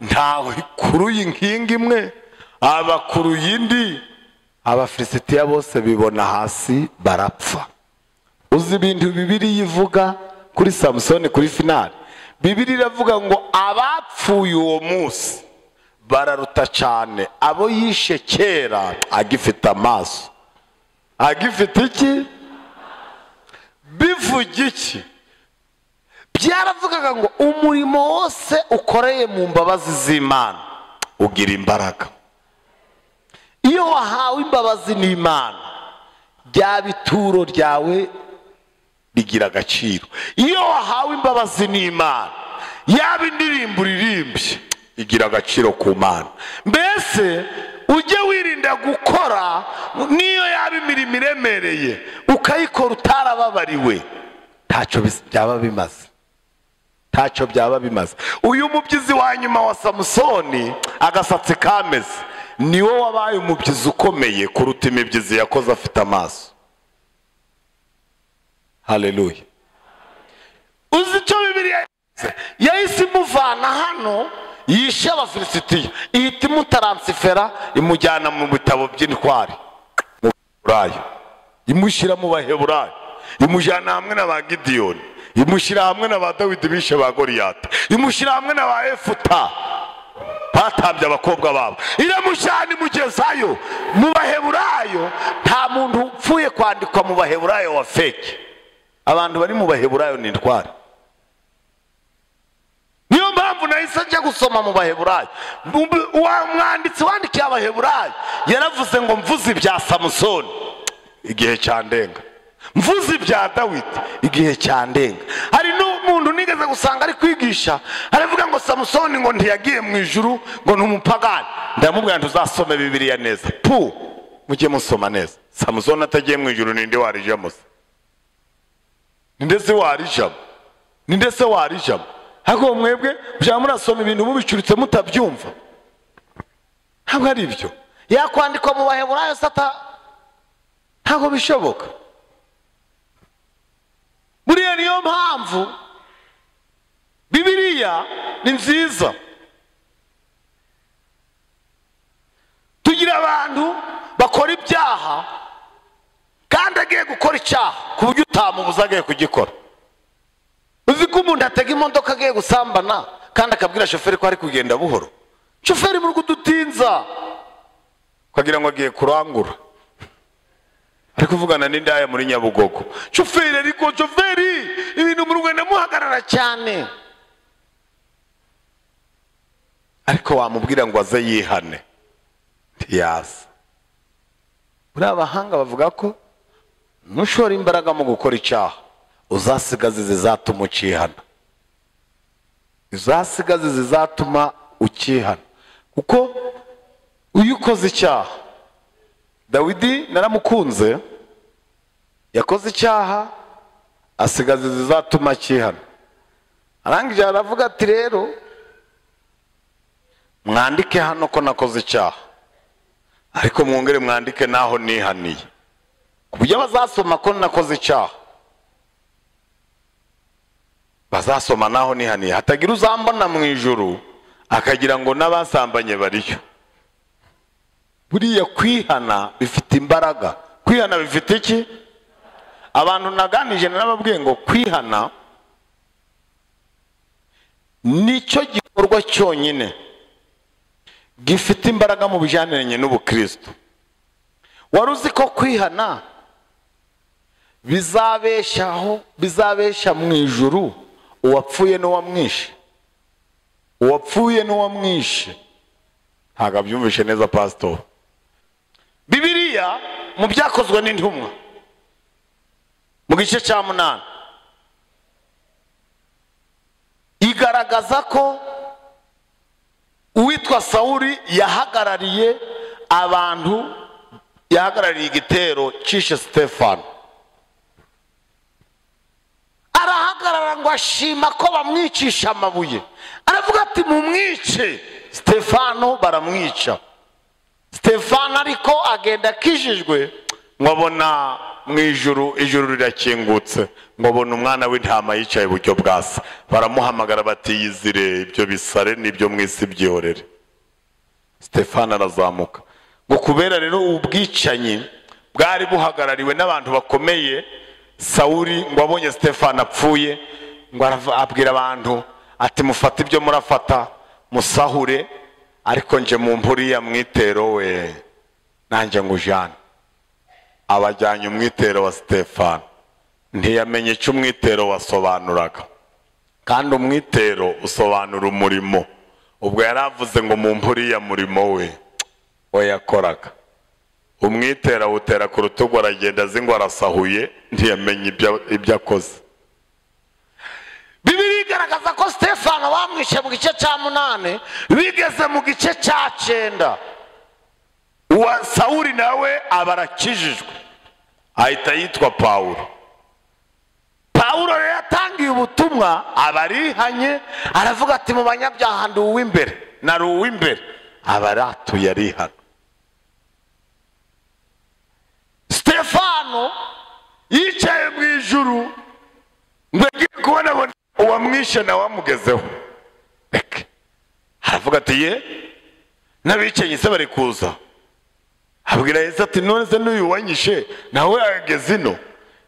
ntawe kuruye inkingi imwe abakuruye indi, Abafilisitiya bose bibona hasi barapfa. Uzi ibintu Bibiliya ivuga kuri Samusoni kuri finale? Bibiliya iravuga ngo abapfuye uwo munsi bararuta cyane abo yishe kera agifite amaso. Agifite iki? Bivuga iki? Byaravugaga ngo umurimo wose ukoreye mu mbabazi z'Imana ugira imbaraga. Iyo wahawe imbabazi n'Imana, bya bituro ryawe bigira agaciro. Iyo wahawe imbabazi n'Imana, yaba indirimbo uririmbye igira agaciro ku Mana. Mbese ujye wirinda gukora niyo yaba imirimo iremereye ukayikora utarababariwe, ntacyo byaba bimaze, ntacyo byaba bimaze. Uyu mubyizi wa nyuma wa Samusoni agasatsi kameze niwe wabaye umubyizi ukomeye kuruta imibyizi yakoze afite amaso. Haleluya. Uzi icyo Bibiliya yahise imuvana hano yishe Abafilisitiya, ihita imutaransifera imujyana mu bitabo by'intwari mu Baheburayo, imushyira mu Baheburayo, imujyana hamwe na ba Gidiyoni, imushyira hamwe na ba Dawidi bishe ba Goliyati, imushyira hamwe na ba Efuta batambye abakobwa babo, iramushyana imugezayo mu Baheburayo. Nta muntu upfuye kwandikwa mu Baheburayo wa fake. Abantu bari mu Baheburayo ni intwari. Niyo mpamvu nahise njya gusoma mu Baheburayo. Umwanditsi wandikiye Abaheburayo yaravuze ngo mvuze ibya Samusoni igihe cyandenga, mvuze ibya Dawidi igihe cyandenga. Hari n'umuntu nigeze gusanga ari kwigisha aravuga ngo Samusoni ngo ntiyagiye mu ijuru, ngo ni umupagani. Ndamubwira nti uzasome Bibiliya neza, pu mujye musoma neza. Samusoni atagiye mu ijuru ninde warijamo se? Ninde se warijamo? Ninde se warijamo? Ariko mwebwe mujya murasoma ibintu mubicuritse mutabyumva. Ntabwo ari ibyo. Yakwandikwa mu Baheburayo sata, ntabwo bishoboka. Buriya niyo mpamvu Bibiliya ni nziza. Tugira abantu bakora ibyaha kandi agiye gukora icyaha ku buryo utamubuza agiye kugikora. Uzi ko umuntu atega imodoka agiye gusambana kandi akabwira shoferi ko ari kugenda buhoro. Shoferi muri kudutinza ukagira ngo agiye kurangura, ari kuvugana n'indaya muri Nyabugogo. Shoferi ariko shoferi ibintu mu Rwanda muhagarara cyane, ariko wamubwira ngo aze yihane ntiyaza. Buriya abahanga bavuga ko nushora imbaraga mu gukora icyaha uzasigaza zizatuma ukihana, uzasigaza zizatuma ukihana. Kuko uyu ukoze icyaha, Dawidi naramukunze, yakoze icyaha asigaza zizatuma akihana. Arangije aravuga ati rero mwandike hano ko nakoze icyaha, ariko mwongere mwandike naho nihaniye, ku buryo bazasoma ko nakoze icyaha bazasoma naho nihaniye, hatagira uzambona mu ijuru akagira ngo n'abasambanye bariyo. Buriya kwihana bifite imbaraga. Kwihana bifite iki? Abantu naganije narababwiye ngo kwihana nicyo gikorwa cyonyine gifite imbaraga mu bijyaniranye n'ubukristo. Wari uzi ko kwihana bizabeshaho, bizabesha mu ijuru uwapfuye n'uwamwishe? Uwapfuye n'uwamwishe. Ntabwo abyumvishe neza pastor. Bibiliya mu byakozwe n'intumwa mu gice cya 8 igaragaza ko uwitwa Sawuli yahagarariye abantu, yahagarariye igitero cyishe Stefano. Arahagarara ngo ashima ko bamwicisha amabuye, aravuga ati mumwice. Stefano baramwica. Stefano ariko agenda akijijwe, ngo abona mu ijuru, ijuru rirakingutse, ngo abona umwana w'intama yicaye iburyo bwa se. Baramuhamagara bati yizire ibyo bisare n'ibyo mu isi byihorere. Stefano arazamuka. Ngo kubera rero ubwicanyi bwari buhagarariwe n'abantu bakomeye, Sawuli ngo abonye Stefano apfuye, ngo abwira abantu ati mufate ibyo murafata musahure, ariko nje mu mpuriya mwitero we nanjye ngujana. Abajyanye umwitero wa Stefano, ntiyamenye icyo umwitero wasobanuraga, kandi umwitero usobanura umurimo. Ubwo yaravuze ngo mu mpuriya murimo we we yakoraga. Umwitero awutera ku rutugu aragenda azi ngo arasahuye, ntiyamenye ibyo akoze. Bibiliya igaragaza ko Stefano bamwishe mu gice cya 8, bigeze mu gice cya 9 uwa Sawuli nawe abarakijijwe, ahita yitwa Pawulo. Pawulo rero yatangiye ubutumwa abarihanye, aravuga ati mu banyabyaha ndi uw'imbere, nari uw'imbere, abaratuye arihana. Stefano yicaye mu ijuru, ngo agiye kubona uwamwishe nawe amugezeho, aravuga ati ye n'abicanyi se bari kuza. Abwira Yesu ati none se n'uyu wanyishe nawe ageze ino?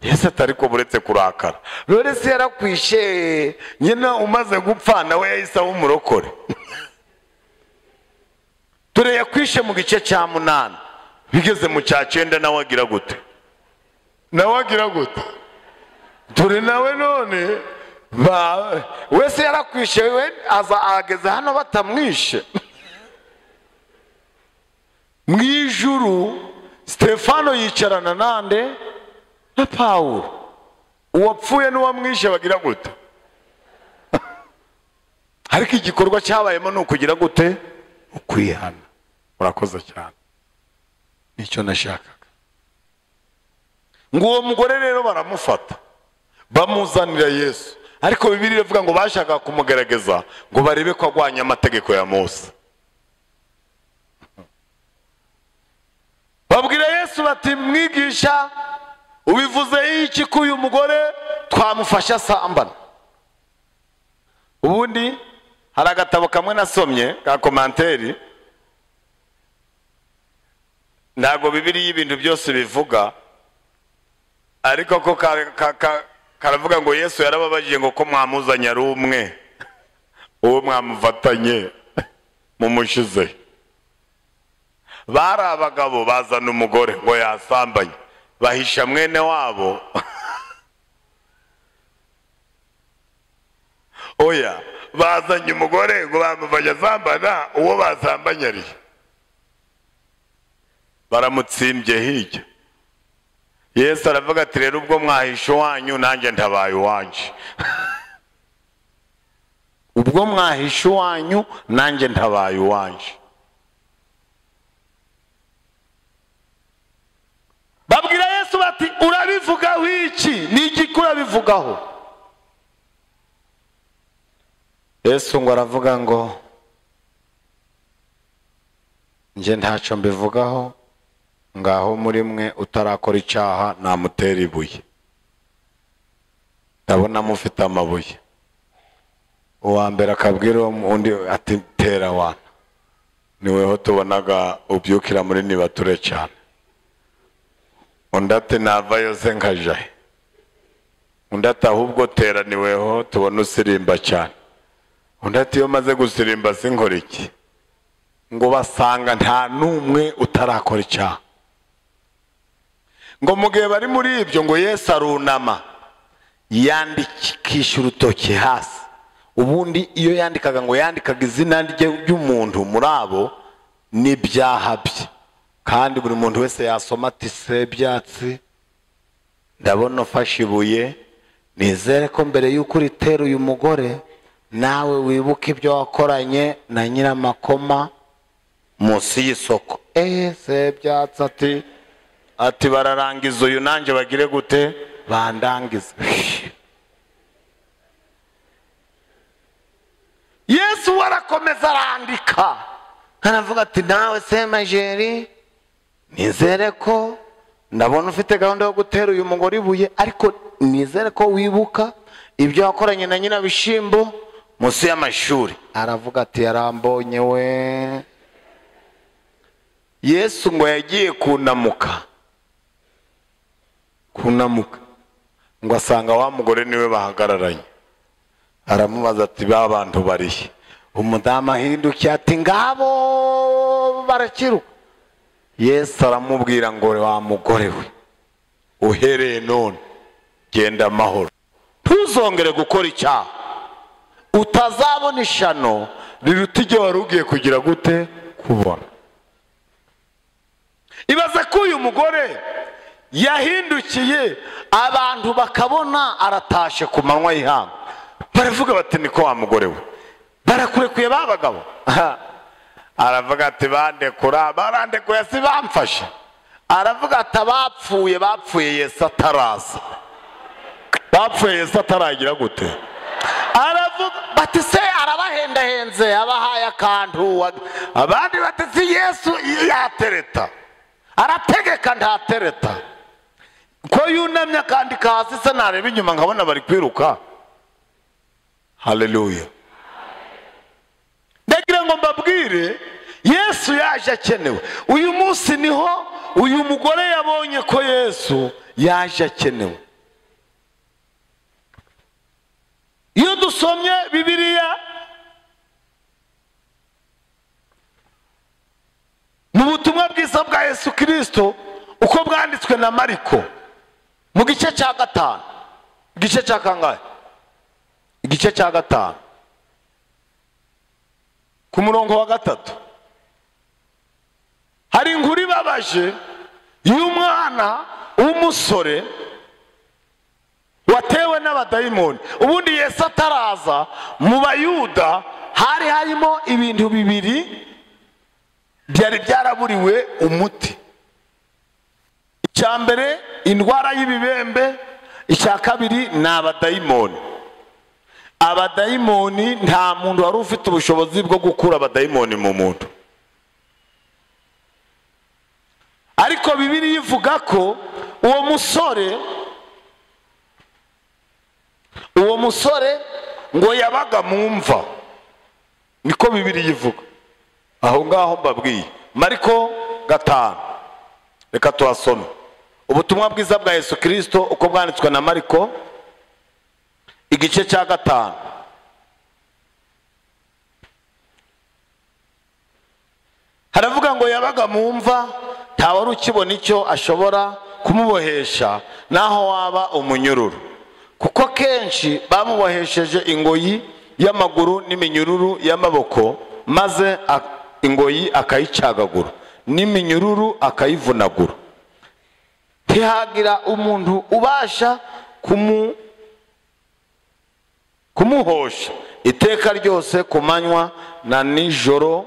Yesu ati ariko buretse kurakara, none se yarakwishe nyina umaze gupfa nawe yahise aba umurokore. Dore yakwishe mu gice cya 8, bigeze mu cya 9 nawe agira gute? Nawe agira gute? Dore nawe none wese yarakwishe, we aza ageze hano batamwishe. Mu ijuru Stefano yicarana nande? Na Pawulo. Uwapfuye n'uwamwishe bagira gute? Ariko igikorwa cyabayemo ni ukugira gute? Ukwihana. Murakoze cyane, nicyo nashakaga. Ngo uwo mugore rero baramufata bamuzanira Yesu, ariko Bibiliya ivuga ngo bashakaga kumugerageza ngo barebe ko agwanya amategeko ya Mose. Babwira Yesu bati mwigisha, ubivuze iki ko uyu mugore twamufasha sambana? Ubundi hari agatabo kamwe nasomye ka komanteri, ntago Bibiliya ibintu byose bivuga, ariko ko karavuga ngo Yesu yarababajije ngo ko mwamuzanye ari umwe, uwo mwamufatanye mumushize. Bari abagabo bazana umugore ngo yasambanye, bahisha mwene wabo. Oya, bazanye umugore ngo bamufashe asambana, uwo basambanye ari baramutsimbye hirya. Yesu aravuga ati rero ubwo mwahisha uwanyu nanjye ntabaye uwanje. Ubwo mwahisha uwanyu nanjye ntabaye uwanje. Babwira Yesu bati urabivugaho iki? Ni iki urabivugaho? Yesu ngo aravuga ngo nje ntacyo mbivugaho, ngaho muri mwe utarakora icyaha namutera ibuye. Ndabona mufite amabuye. Uwa mbere akabwira undi ati tera wana, niweho tubonaga ubyukira muri nibature cyane. Undi ati navayo se nkajahe. Undi ati ahubwo tera niweho tubona usirimba cyane. Undi ati iyo maze gusirimba sinkora iki? Ngo basanga nta n'umwe utarakora icyaha. Ngo mugihe bari muri ibyo ngo Yesu arunama yandikisha urutoki hasi. Ubundi iyo yandikaga ngo yandikaga izina ry'umuntu muri abo n'ibyaha bye, kandi buri muntu wese yasoma ati Sebyatsi ndabona ufashe ibuye, nizere ko mbere y'uko uritera uyu mugore nawe wibuka ibyo wakoranye na Nyiramakoma munsi y'isoko. Sebyatsi ati bararangiza uyu nanjye bagire gute bandangiza. Yesu warakomeza arandika, aravuga ati nawe Semajeri nizere ko ndabona ufite gahunda yo gutera uyu mugore ibuye, ariko nizere ko wibuka ibyo wakoranye na Nyirabishimbo munsi y'amashuri. Aravuga ati yarambonye we. Yesu ngo yagiye kunamuka ngo asanga wa mugore niwe bahagararanye. Aramubaza ati ba bantu barihe? Umudamu ahindukiye ati ngabo barakiruka. Yesu aramubwira ngo wa mugore we, uhereye none genda amahoro, ntuzongere gukora icyaha, utazabona ishano riruta iryo wari ugiye kugira gute kubona. Ibaze ko uyu mugore yahindukiye abantu bakabona aratashe ku manywa y'ihangu, baravuga bati niko wa mugore we, barakurekuye ba bagabo. Aravuga ati bandekura, barandekuye si bamfashe. Aravuga ati abapfuye bapfuye Yesu ataraza, bapfuye Yesu ataragira gute. Aravuga bati se arabahendahenze abahaye akantu, abandi bati si Yesu yatereta, arategeka ntatereta, ko yunamye akandika hasi se nareba inyuma nkabona bari kwiruka. Haleluya. Ndagira ngo mbabwire Yesu yaje akenewe. Uyu munsi niho uyu mugore yabonye ko Yesu yaje akenewe. Iyo dusomye Bibiliya mu butumwa bwiza bwa Yesu Kristo uko bwanditswe na Mariko mu gice cya 5, igice cya kangahe? Igice cya 5 ku murongo wa 3, hari inkuru ibabaje y'umwana w'umusore watewe n'abadayimoni. Ubundi Yesu ataraza mu Bayuda hari harimo ibintu bibiri byari byaraburiwe umuti. Icya mbere indwara y'ibibembe, icya kabiri ni abadayimoni. Abadayimoni nta muntu wari ufite ubushobozi bwo gukura abadayimoni mu muntu. Ariko Bibiliya ivuga ko uwo musore ngo yabaga mu mva. Niko Bibiliya ivuga. Aho ngaho mbabwiye Mariko 5, reka tuhasome. Ubutumwa bwiza bwa Yesu Kristo uko bwanditswe na Mariko igice cya 5. Haravuga ngo yabaga mu mva, nta wari ukibona icyo ashobora kumubohesha naho waba umunyururu, kuko kenshi bamubohesheje ingoyi y'amaguru n'iminyururu y'amaboko, maze ingoyi akayicagagura n'iminyururu akayivunagura. Ntihagira umuntu ubasha kumuhosha. Iteka ryose ku manywa na nijoro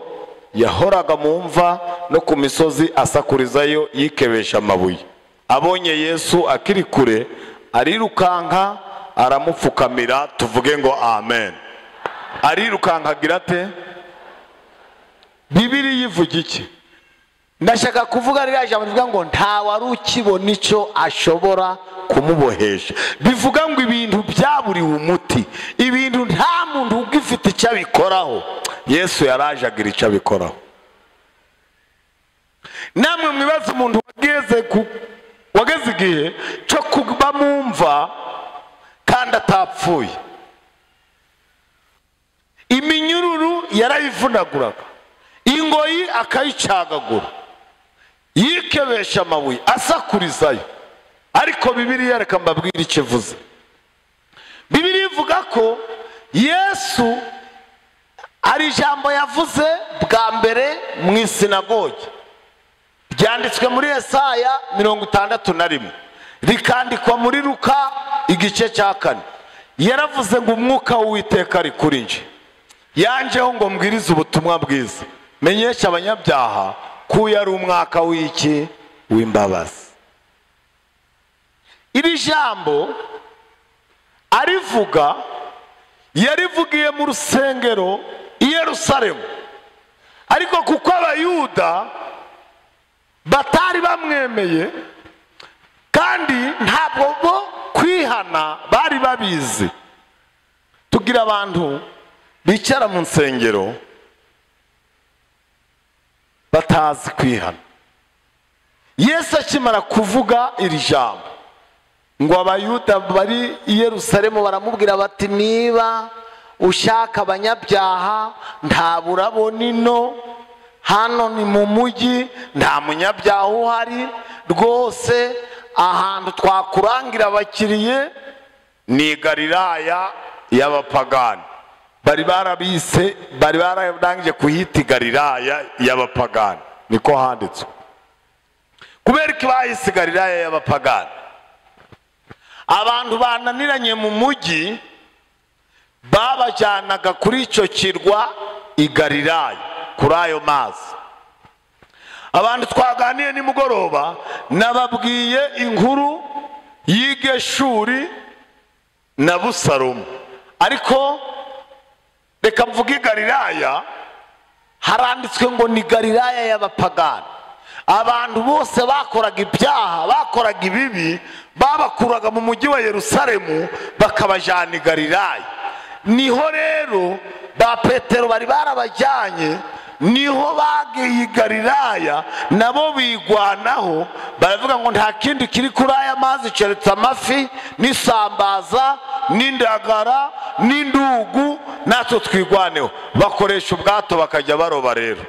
yahoraga mu mva no ku misozi asakurizayo yikebesha amabuye. Abonye Yesu akiri kure arirukanka aramupfukamira. Tuvuge ngo amen. Arirukanka agira ate? Bibiliya ivuga iki? Ndashaka kuvuga ririya jambo rivuga ngo nta wari ukibona icyo ashobora kumubohesha. Bivuga ngo ibintu byaburiwe umuti, ibintu nta muntu ugifite icyo abikoraho, Yesu yaraje agira icyo abikoraho. Namwe mwibaze umuntu wageze igihe cyo kuba mu mva kandi atapfuye. Iminyururu yarayivunaguraga, ingoyi akayicagagura, yikebesha amabuye asakurizayo. Ariko Bibiliya reka mbabwire icyo ivuze. Bibiliya ivuga ko Yesu ari ijambo yavuze bwa mbere mu isinagogi, ryanditswe muri Yesaya 61, rikandikwa muri Luka igice cya 4. Yaravuze ngo umwuka w'Uwiteka ari kuri nje, yanjeho ngo mbwirize ubutumwa bwiza, menyesha abanyabyaha ko yari umwaka w'iki w'imbabazi. Iri jambo arivuga yarivugiye mu rusengero i Yerusalemu, ariko kuko abayuda batari bamwemeye kandi ntabwo bo kwihana bari babizi. Tugira abantu bicara mu nsengero batazi kwihana. Yesu akimara kuvuga iri jambo ngo abayuda bari i Yerusalemu baramubwira bati niba ushaka abanyabyaha nta burabona ino, hano ni mu mujyi nta munyabyaha uhari rwose, ahantu twakurangira abakiriye ni Galilaya y'abapagani. Bari barabise, bari bararangije kuhita Galilaya y'abapagani, niko handitswe. Kubera ko bahise Galilaya y'abapagani, abantu bananiranye mu mujyi babajyanaga kuri icyo kirwa i Galilaya, kuri ayo mazi. Abantu twaganiye nimugoroba nababwiye inkuru y'Igeshuri na Busalomu, ariko reka mvuge Galilaya. Haranditswe ngo ni Galilaya y'abapagani. Abantu bose bakoraga ibyaha, bakoraga ibibi, babakuraga mu mujyi wa Yerusalemu bakabajyana i Galilaya. Niho rero ba Petero bari barabajyanye, niho bagiye i Galilaya nabo bigwanaho, baravuga ngo nta kindi kiri kuri aya mazi keretse amafi n'isambaza n'indagara n'indugu, natwe twigwaneho. Bakoresha ubwato bakajya baroba. Rero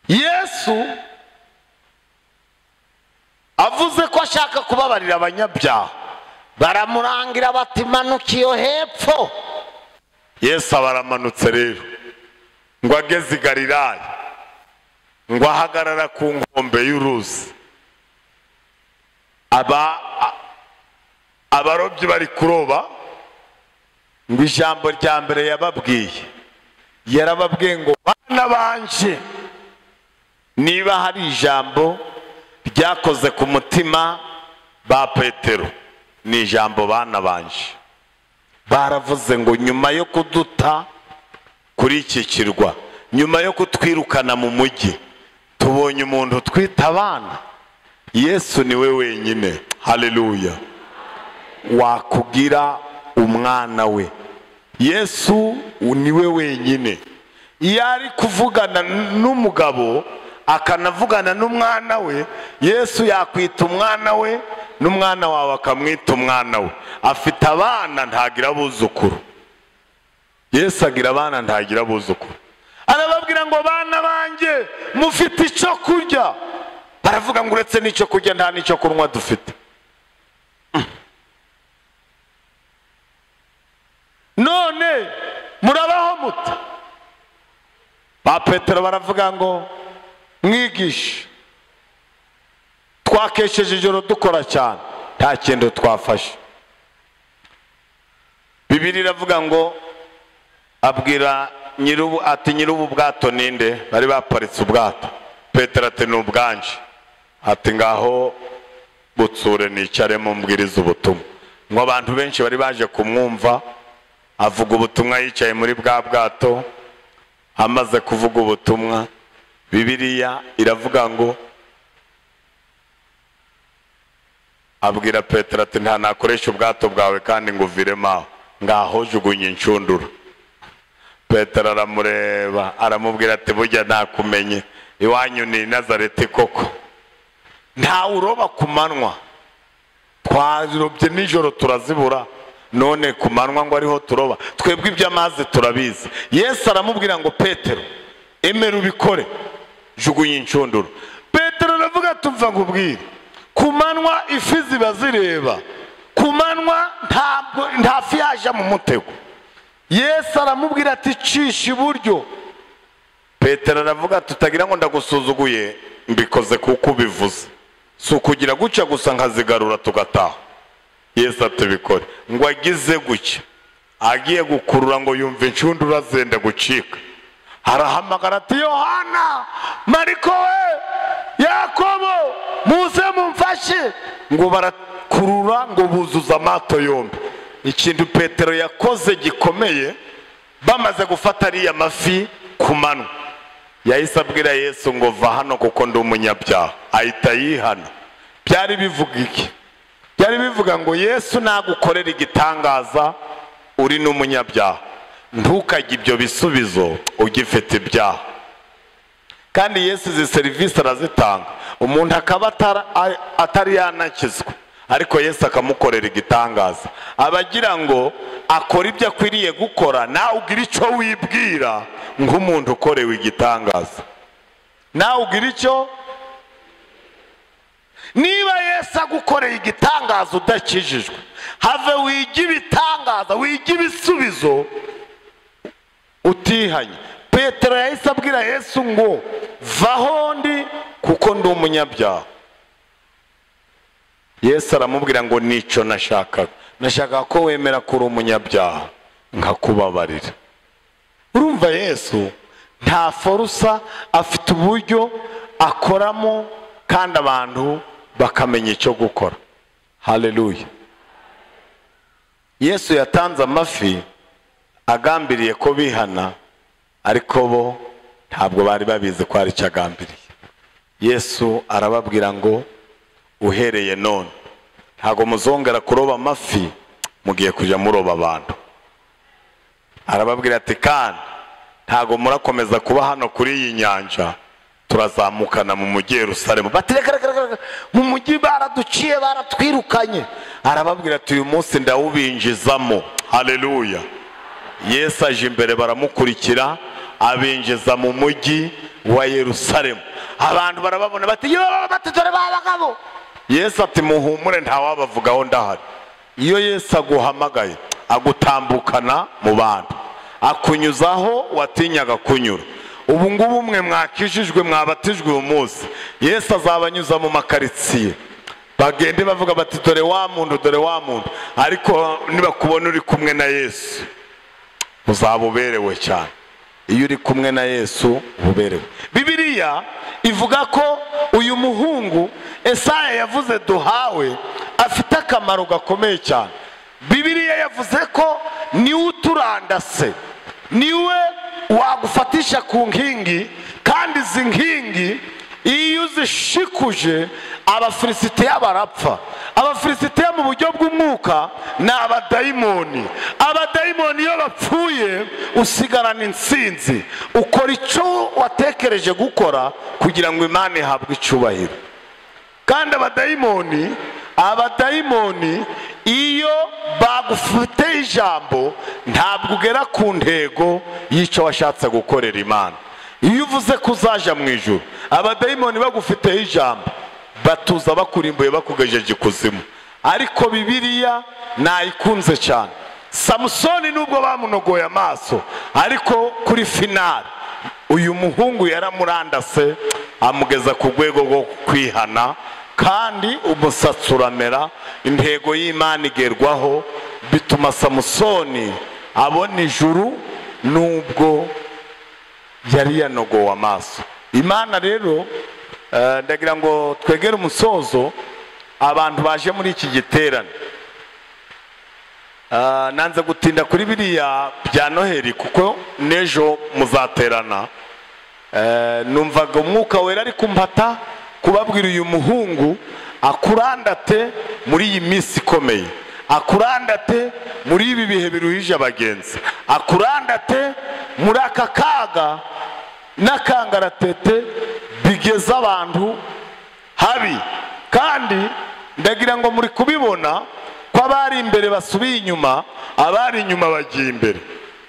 Yesu avuze ko ashaka kubabarira abanyabyaha, baramurangira bati manuka iyo hepfo. Yesu abaramanutse rero ngo ageze i Galilaya, ngo ahagarara ku nkombe y'uruzi. Abarobyi bari kuroba, ngo ijambo rya mbere yababwiye, yarababwiye ngo bana banje, niba hari ijambo ryakoze ku mutima ba Petero ni ijambo bana banje. Baravuze ngo nyuma yo kuduta kuri iki kirwa, nyuma yo kutwirukana mu mujyi, tubonye umuntu twita abana. Yesu niwe wenyine, haleluya, wakugira umwana we. Yesu niwe wenyine. Iyo ari kuvugana n'umugabo akanavugana n'umwana we, Yesu yakwita umwana we n'umwana wawe akamwita umwana we. Afite abana ntagira abuzukuru. Yesu agira abana ntagira abuzukuru. Arababwira ngo bana banjye mufite icyo kurya. Baravuga ngo uretse n'icyo kurya nta n'icyo kunywa dufite. None murabaho mute? Ba Petero baravuga ngo mwigishe, twakesheje ijoro dukora cyane nta kintu twafashe. Bibiliya iravuga ngo abwira nyirubu ati nyirubu bwato ninde? Bari baparitse ubwato. Petero ati ni ubwanje. Ati ngaho butsure nicaremo mbwiriza ubutumwa. Ngo abantu benshi bari baje kumwumva avuga ubutumwa yicaye muri bwa bwato. Amaze kuvuga ubutumwa, Bibiliya iravuga ngo abwira Petero ati nta nakoresha ubwato bwawe kandi ngo uviremo aho, ngaho jugunya inshundura. Petero aramureba aramubwira ati burya nakumenye, iwanyu ni Nazareti koko, nta uroba ku manywa, twarobye nijoro turazibura, none ku manywa ngo ariho turoba, twebwe iby'amazi turabizi. Yesu aramubwira ngo Petero emera ubikore, jugunya inshundura. Petero aravuga ati umva nkubwire, ku manywa ifi ziba zireba, ku manywa manywa ntabwo nta fi yaje mu mutego. Yesu aramubwira ati cisha iburyo. Petero aravuga tutagira ngo ndagusuzuguye, mbikoze kuko ubivuze, si ukugira guca gusa nkazigarura tugataha. Yesu atubikore. Ngo agize gucya, agiye gukurura ngo yumve inshundura zenda gucika, arahamagara ati Yohana, Mariko we, Yakobo, muze mumfashe. Ngo barakurura ngo buzuza amato yombi. Ikintu Petero yakoze gikomeye, bamaze gufata ariya mafi ku manywa, yahise abwira Yesu ngo va hano kuko ndi umunyabyaha. Ahita yihana. Byari bivuga iki? Byari bivuga ngo Yesu nagukorera igitangaza uri n'umunyabyaha, ntukajye ibyo bisubizo ugifite ibyaha. Kandi Yesu izi serivisi arazitanga, umuntu akaba atari yanakizwa, ariko Yesu akamukorera igitangaza, abagira ngo akora ibyo akwiriye gukora, nawe ugira icyo wibwira nk'umuntu ukorewe igitangaza. Nawe ugira icyo, niba Yesu agukoreye igitangaza udakijijwe, have wige ibitangaza, wige ibisubizo utihanye. Petero yahise abwira Yesu ngo vaho ndi kuko ndi umunyabyaha. Yesu aramubwira ngo nico nashakaga, nashakaga ko wemera ko uri umunyabyaha nkakubabarira. Urumva Yesu nta forusa, afite uburyo akoramo kandi abantu bakamenya icyo gukora. Haleluya. Yesu yatanze amafi agambiriye ko bihana, ariko bo ntabwo bari babizi ko ari icyo agambiriye. Yesu arababwira ngo uhereye none ntabwo muzongera kuroba amafi, mugiye kujya muroba abantu. Arababwira ati kandi ntabwo murakomeza kuba hano kuri iyi nyanja, turazamukana mu mujyi Yerusalemu. Bati reka reka, mu mujyi baraduciye, baratwirukanye. Arababwira ati uyu munsi ndawubinjizamo. Haleluya. Yesu aje imbere baramukurikira, abinjiza mu mujyi wa Yerusalemu. Abantu barababona bati yo, bati dore babagabo. Yesu ati muhumure ntawabavugaho ndahari. Iyo Yesu aguhamagaye agutambukana mu bantu, akunyuzaho watinyaga kunyura. Ubu ngubu mwe mwakijijwe, mwabatijwe uyu munsi, Yesu azabanyuza mu makaritsiye, bagende bavuga bati dore wa muntu, dore wa muntu. Ariko nibakubona uri kumwe na Yesu uzaba uberewe cyane. Iyo uri kumwe na Yesu uberewe. Bibiliya ivuga ko uyu muhungu Esaya yavuze duhawe afite akamaro gakomeye cyane. Bibiliya yavuze ko niwe uturandase, niwe wagufatisha ku nkingi, kandi izi nkingi iyo uzishikuje Abafilisitiya barapfa. Abafilisitiya mu buryo bw'umwuka ni abadayimoni. Abadayimoni iyo bapfuye usigarana intsinzi, ukora icyo watekereje gukora kugira ngo Imana ihabwe icyubahiro. Kandi abadayimoni iyo bagufite ijambo ntabwo ugera ku ntego y'icyo washatse gukorera Imana. Iyo uvuze ko uzaja mu ijuru, abadayimoni bagufiteho ijambo batuza bakurimbuye bakugejeje ikuzimu. Ariko Bibiliya nayikunze cyane. Samusoni nubwo bamunogoye amaso, ariko kuri finale uyu muhungu yaramurandase amugeza ku rwego rwo kwihana, kandi umusatsi uramera, intego y'Imana igerwaho, bituma Samusoni abona ijuru nubwo yari yanogowe amaso. Imana rero ndagira ngo twegere umusozo. Abantu baje muri iki giterane, nanze gutinda kuri biriya bya Noheli kuko n'ejo muzaterana. Numvaga umwuka wera ari kumpata kubabwira uyu muhungu akurandate muri iyi minsi ikomeye, akurandate muri ibi bihe biruhije abagenzi, akurandate muri aka kaga n'akangaratete bigeza abantu habi. Kandi ndagira ngo muri kubibona ko abari imbere basubiye inyuma, abari inyuma bagiye imbere.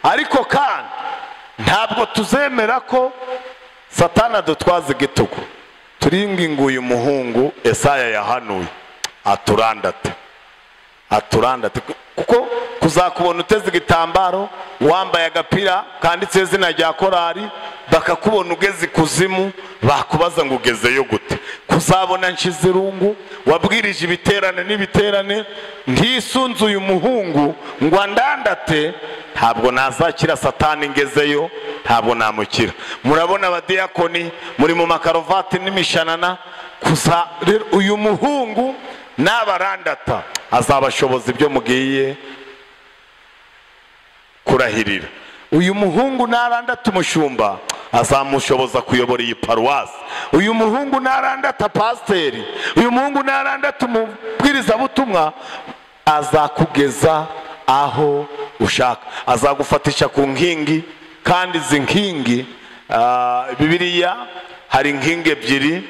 Ariko kandi ntabwo tuzemera ko Satani adutwaza igitugu. Turinginguye umuhungu Esaya yahanuye aturandate. Aturandate kuko kuzakubona uteze igitambaro, wambaye agapira kanditse izina rya korari, bakakubona ugeze ikuzimu, bakubaza ngo ugezeyo gute. Kuzabona Nshizirungu wabwirije ibiterane n'ibiterane, ntisunze uyu muhungu ngo andandate, ntabwo nazakira Satani ngezeyo, ntabwo namukira. Murabona abadiyakoni muri mu makaruvati n'imishanana, kuza rero uyu muhungu nabarandata azabashoboza ibyo mugiye kurahirira. Uyu muhungu narandata umushumba azamushoboza kuyobora iyi paruwasi. Uyu muhungu narandata pasiteri, uyu muhungu narandata umubwirizabutumwa, azakugeza aho ushaka, azagufatisha ku nkingi. Kandi izi nkingi, Bibiliya hari inkingi ebyiri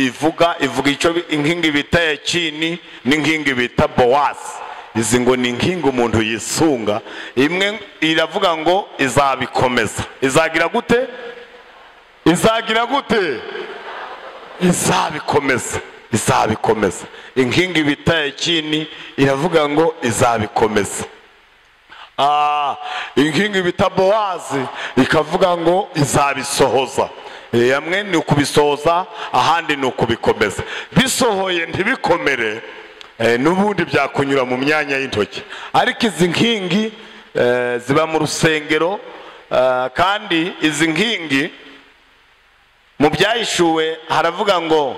ivuga icyo inkingi bita Yakini n'inkingi bita Bowazi. Izi ngo ni inkingi umuntu yisunga. Imwe iravuga ngo izabikomeza. Izagira gute? Izagira gute? Izabikomeza. Izabikomeza. Inkingi bita Yakini iravuga ngo izabikomeza. Inkingi bita Bowazi ikavuga ngo izabisohoza. Yamwe ni ukubisohoza, ahandi ni ukubikomeza. Bisohoye ntibikomere, n'ubundi byakunyura mu myanya y'intoki. Ariko izi nkingi ziba mu rusengero, kandi izi nkingi mu byahishuwe haravuga ngo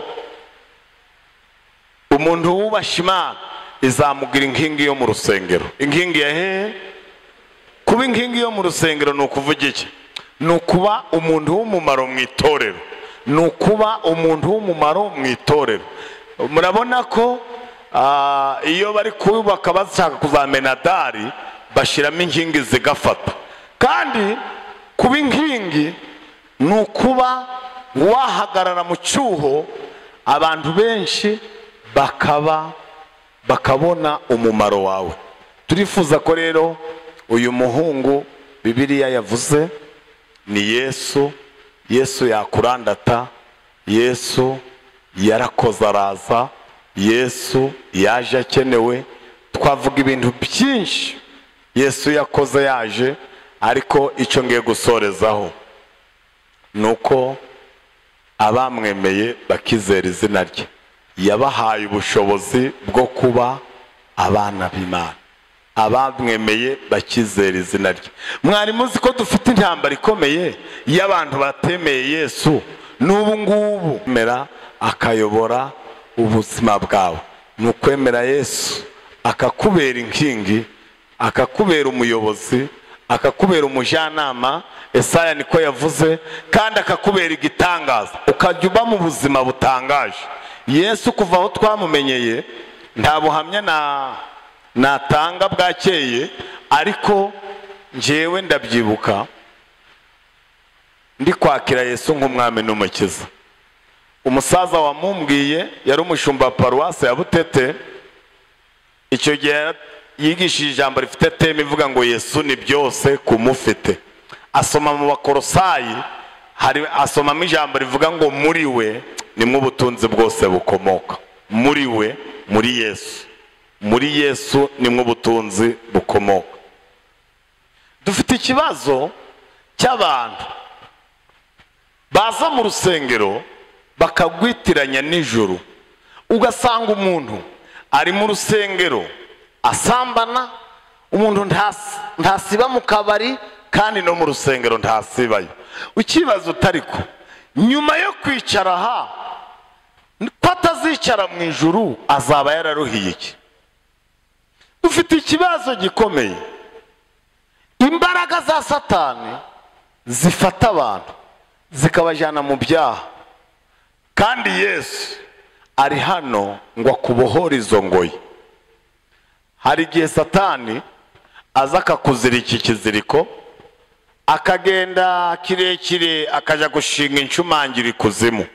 umuntu wubasha Imana izamugira inkingi yo mu rusengero. Inkingi ya hehe? Kuba inkingi yo mu rusengero ni ukuvuga iki? Ni ukuba umuntu w'umumaro mu itorero. Ni ukuba umuntu w'umumaro mu itorero. Murabona ko iyo bari kubaka bashaka kuzamena dari, bashyiramo inkingi zigafata. Kandi kuba inkingi ni ukuba wahagarara mu cyuho, abantu benshi bakabona umumaro wawe. Turifuza ko rero uyu muhungu Bibiliya yavuze ni Yesu. Yesu yakurandata, Yesu yarakoze araza, Yesu yaje akenewe. Twavuga ibintu byinshi Yesu yakoze yaje, ariko icyo ngiye gusorezaho nuko abamwemeye bakizera izina rye, yabahaye ubushobozi bwo kuba abana b'Imana. Abamwemeye bakizera izina rye. Mwari muzi ko dufite intambara ikomeye y'abantu batemeye Yesu n'ubu ngubu. Mera akayobora ubuzima bwawe. Ni ukwemera Yesu akakubera inkingi, akakubera umuyobozi, akakubera umujyanama. Esaya niko yavuze, kandi akakubera igitangaza, ukajya uba mu buzima butangaje. Yesu kuva aho twamumenyeye nta buhamya natanga bwakeye, ariko njyewe ndabyibuka ndi kwakira Yesu nk'umwami n'umukiza. Umusaza wamumbwiye yari umushumba paruwasi ya Butete. Icyo gihe yigishije ijambo rifite teme ivuga ngo Yesu ni byose kumufite. Asoma mu Bakorosayi, hari asomamo ijambo rivuga ngo muri we nimwe ubutunzi bwose bukomoka. Muri we, muri Yesu. Muri Yesu nimwe ubutunzi bukomoka. Dufite ikibazo cy'abantu baza mu rusengero bakagwitiranya nijoro. Ugasanga umuntu ari mu rusengero asambana, umuntu ntasiba mu kabari, kandi no mu rusengero ntasibayo. Ukibaza utariko nyuma yo kwicara aha ko atazicara mu ijuru azaba yararuhiye iki? Dufite ikibazo gikomeye. Imbaraga za Satani zifata abantu zikabajyana mu byaha, kandi Yesu ari hano ngo akubohore izo ngoyi. Hari igihe Satani aza akakuzirika ikiziriko, akagenda kirekire akaja gushinga inshumangira ikuzimu,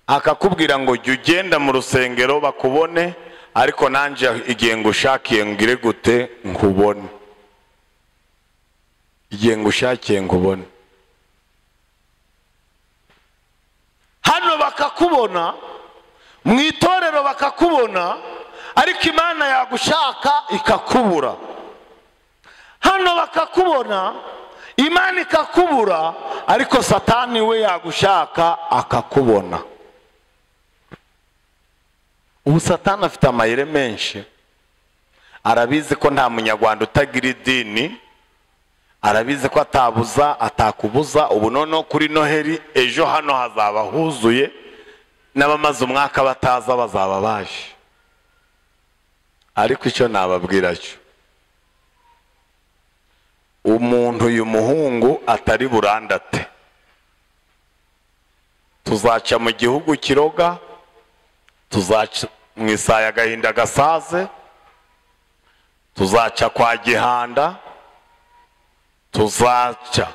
akakubwira ngo jya ugenda mu rusengero bakubone, ariko nanje igihe ngushakiye ngire gute nkubone. Igihe ngushakiye nkubone. Hano bakakubona, mu itorero bakakubona, ariko Imana yagushaka ikakubura. Hano bakakubona, Imana ikakubura, ariko Satani we yagushaka akakubona. Ubu Satani afite amayeri menshi. Arabizi ko nta munyarwanda utagira idini, arabizi ko atabuza atakubuza. Ubu noneho kuri Noheli ejo hano hazaba huzuye, n'abamaze umwaka bataza bazaba baje. Ariko icyo nababwira cyo, umuntu uyu muhungu atari burandate, tuzaca mu gihugu kiroga, tuzaca mu isaya agahinda gasaze, tuzaca kwa Gihanda, tuzaca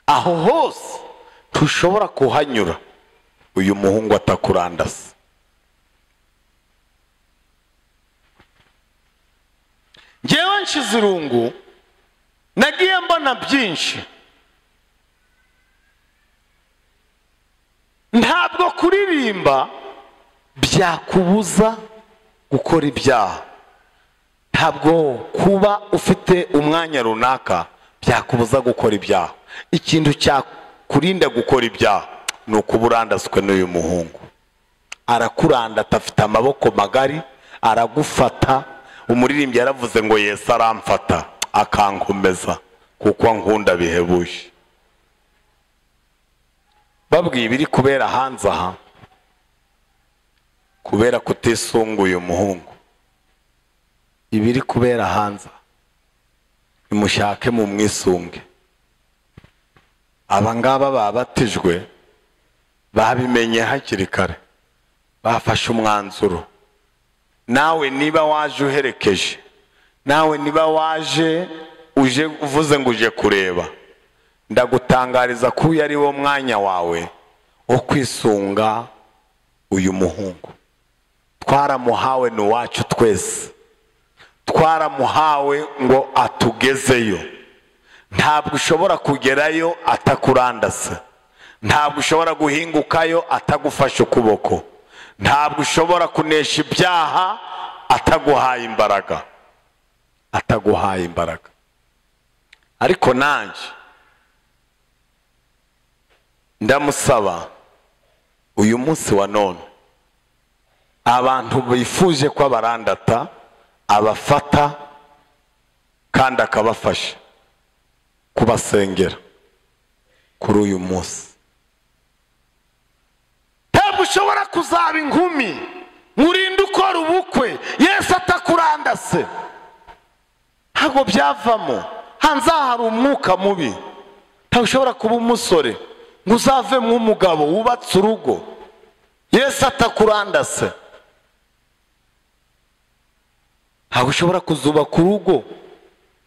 aho hose tushobora kuhanyura uyu muhungu atakurandase. Njyewe Nshizirungu nagiye mbona byinshi. Ntabwo kuririmba byakubuza gukora ibyaha, ntabwo kuba ufite umwanya runaka byakubuza gukora ibyaha. Ikintu cyakurinda gukora ibyaha ni ukuba urandaswe n'uyu muhungu. Arakuranda, afite amaboko magari, aragufata. Umuririmbyi yaravuze ngo Yesu aramfata akankomeza kuko ankunda bihebuje. Babwiye ibiri kubera hanze aha kubera kutisunga uyu muhungu. Ibiri kubera hanze, nimushake mu mwisunge. Aba ngaba babatijwe babimenye hakiri kare, bafashe umwanzuro. Nawe niba waje uherekeje, nawe niba waje uje uvuze ngo uje kureba, ndagutangariza ko uyu ari wo mwanya wawe wo kwisunga uyu muhungu. Twaramuhawe ni uwacu twese, twaramuhawe ngo atugezeyo. Ntabwo ushobora kugerayo atakurandase, ntabwo ushobora guhingukayo atagufashe ukuboko, ntabwo ushobora kunesha ibyaha ataguhaye imbaraga, ataguhaye imbaraga. Ariko nanjye ndamusaba uyu munsi wa none, abantu bifuje ko abarandata abafata kandi akabafasha kubasengera kuri uyu munsi. Ntabwo ushobora kuzaba inkumi murinde ukora ubukwe Yesu atakurandase, ntabwo byavamo. Hanze hari umwuka mubi. Ntabwo ushobora kuba umusore ngo uzavemo umugabo wubatse urugo Yesu atakurandase. Ntabwo ushobora kuzubaka urugo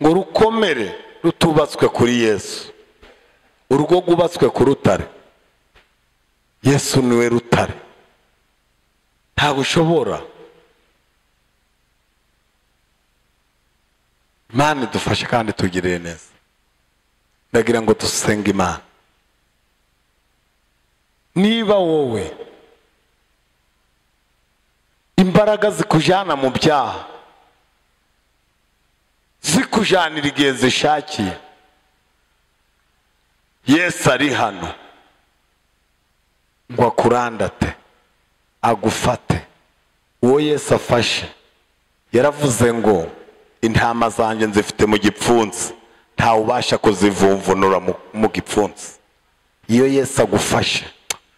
ngo rukomere rutubatswe kuri Yesu. Urugo rwubatswe ku rutare, Yesu niwe rutare. Ntabwo ushobora. Imana idufashe kandi tugirire neza. Ndagira ngo dusenge Imana. Niba wowe imbaraga zikujyana mu byaha, zikujanira igihe zishakiye, Yesu ari hano ngo akurandate, agufate. Uwo Yesu afashe yaravuze ngo intama zanjye nzifite mu gipfunsi, ntawe ubasha kuzivumvunura mu gipfunsi. Iyo Yesu agufashe,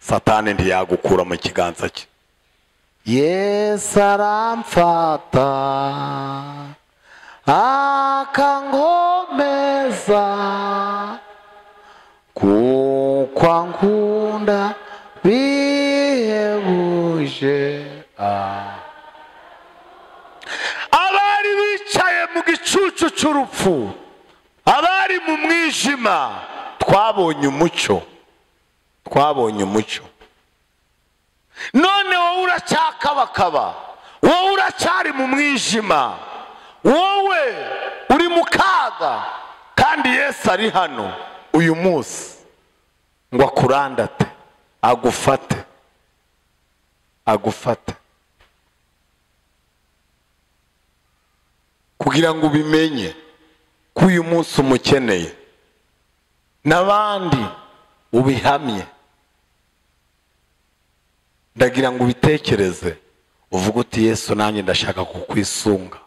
Satani ntiyagukura mu kiganza cye. Yesu aramfata akankomeza kuko ankunda bihebuje. Abari bicaye mu gicucu cy'urupfu, abari mu mwijima, twabonye umucyo, twabonye umucyo. None wowe uracyakabakaba, wowe uracyari mu mwijima, wowe uri mu kaga, kandi Yesu ari hano uyu munsi ngo akurandate, agufate, agufate. Kugira ngo ubimenye ko uyu munsi umukeneye, n'abandi ubihamye. Ndagira ngo ubitekereze uvuge uti Yesu nanjye ndashaka kukwisunga,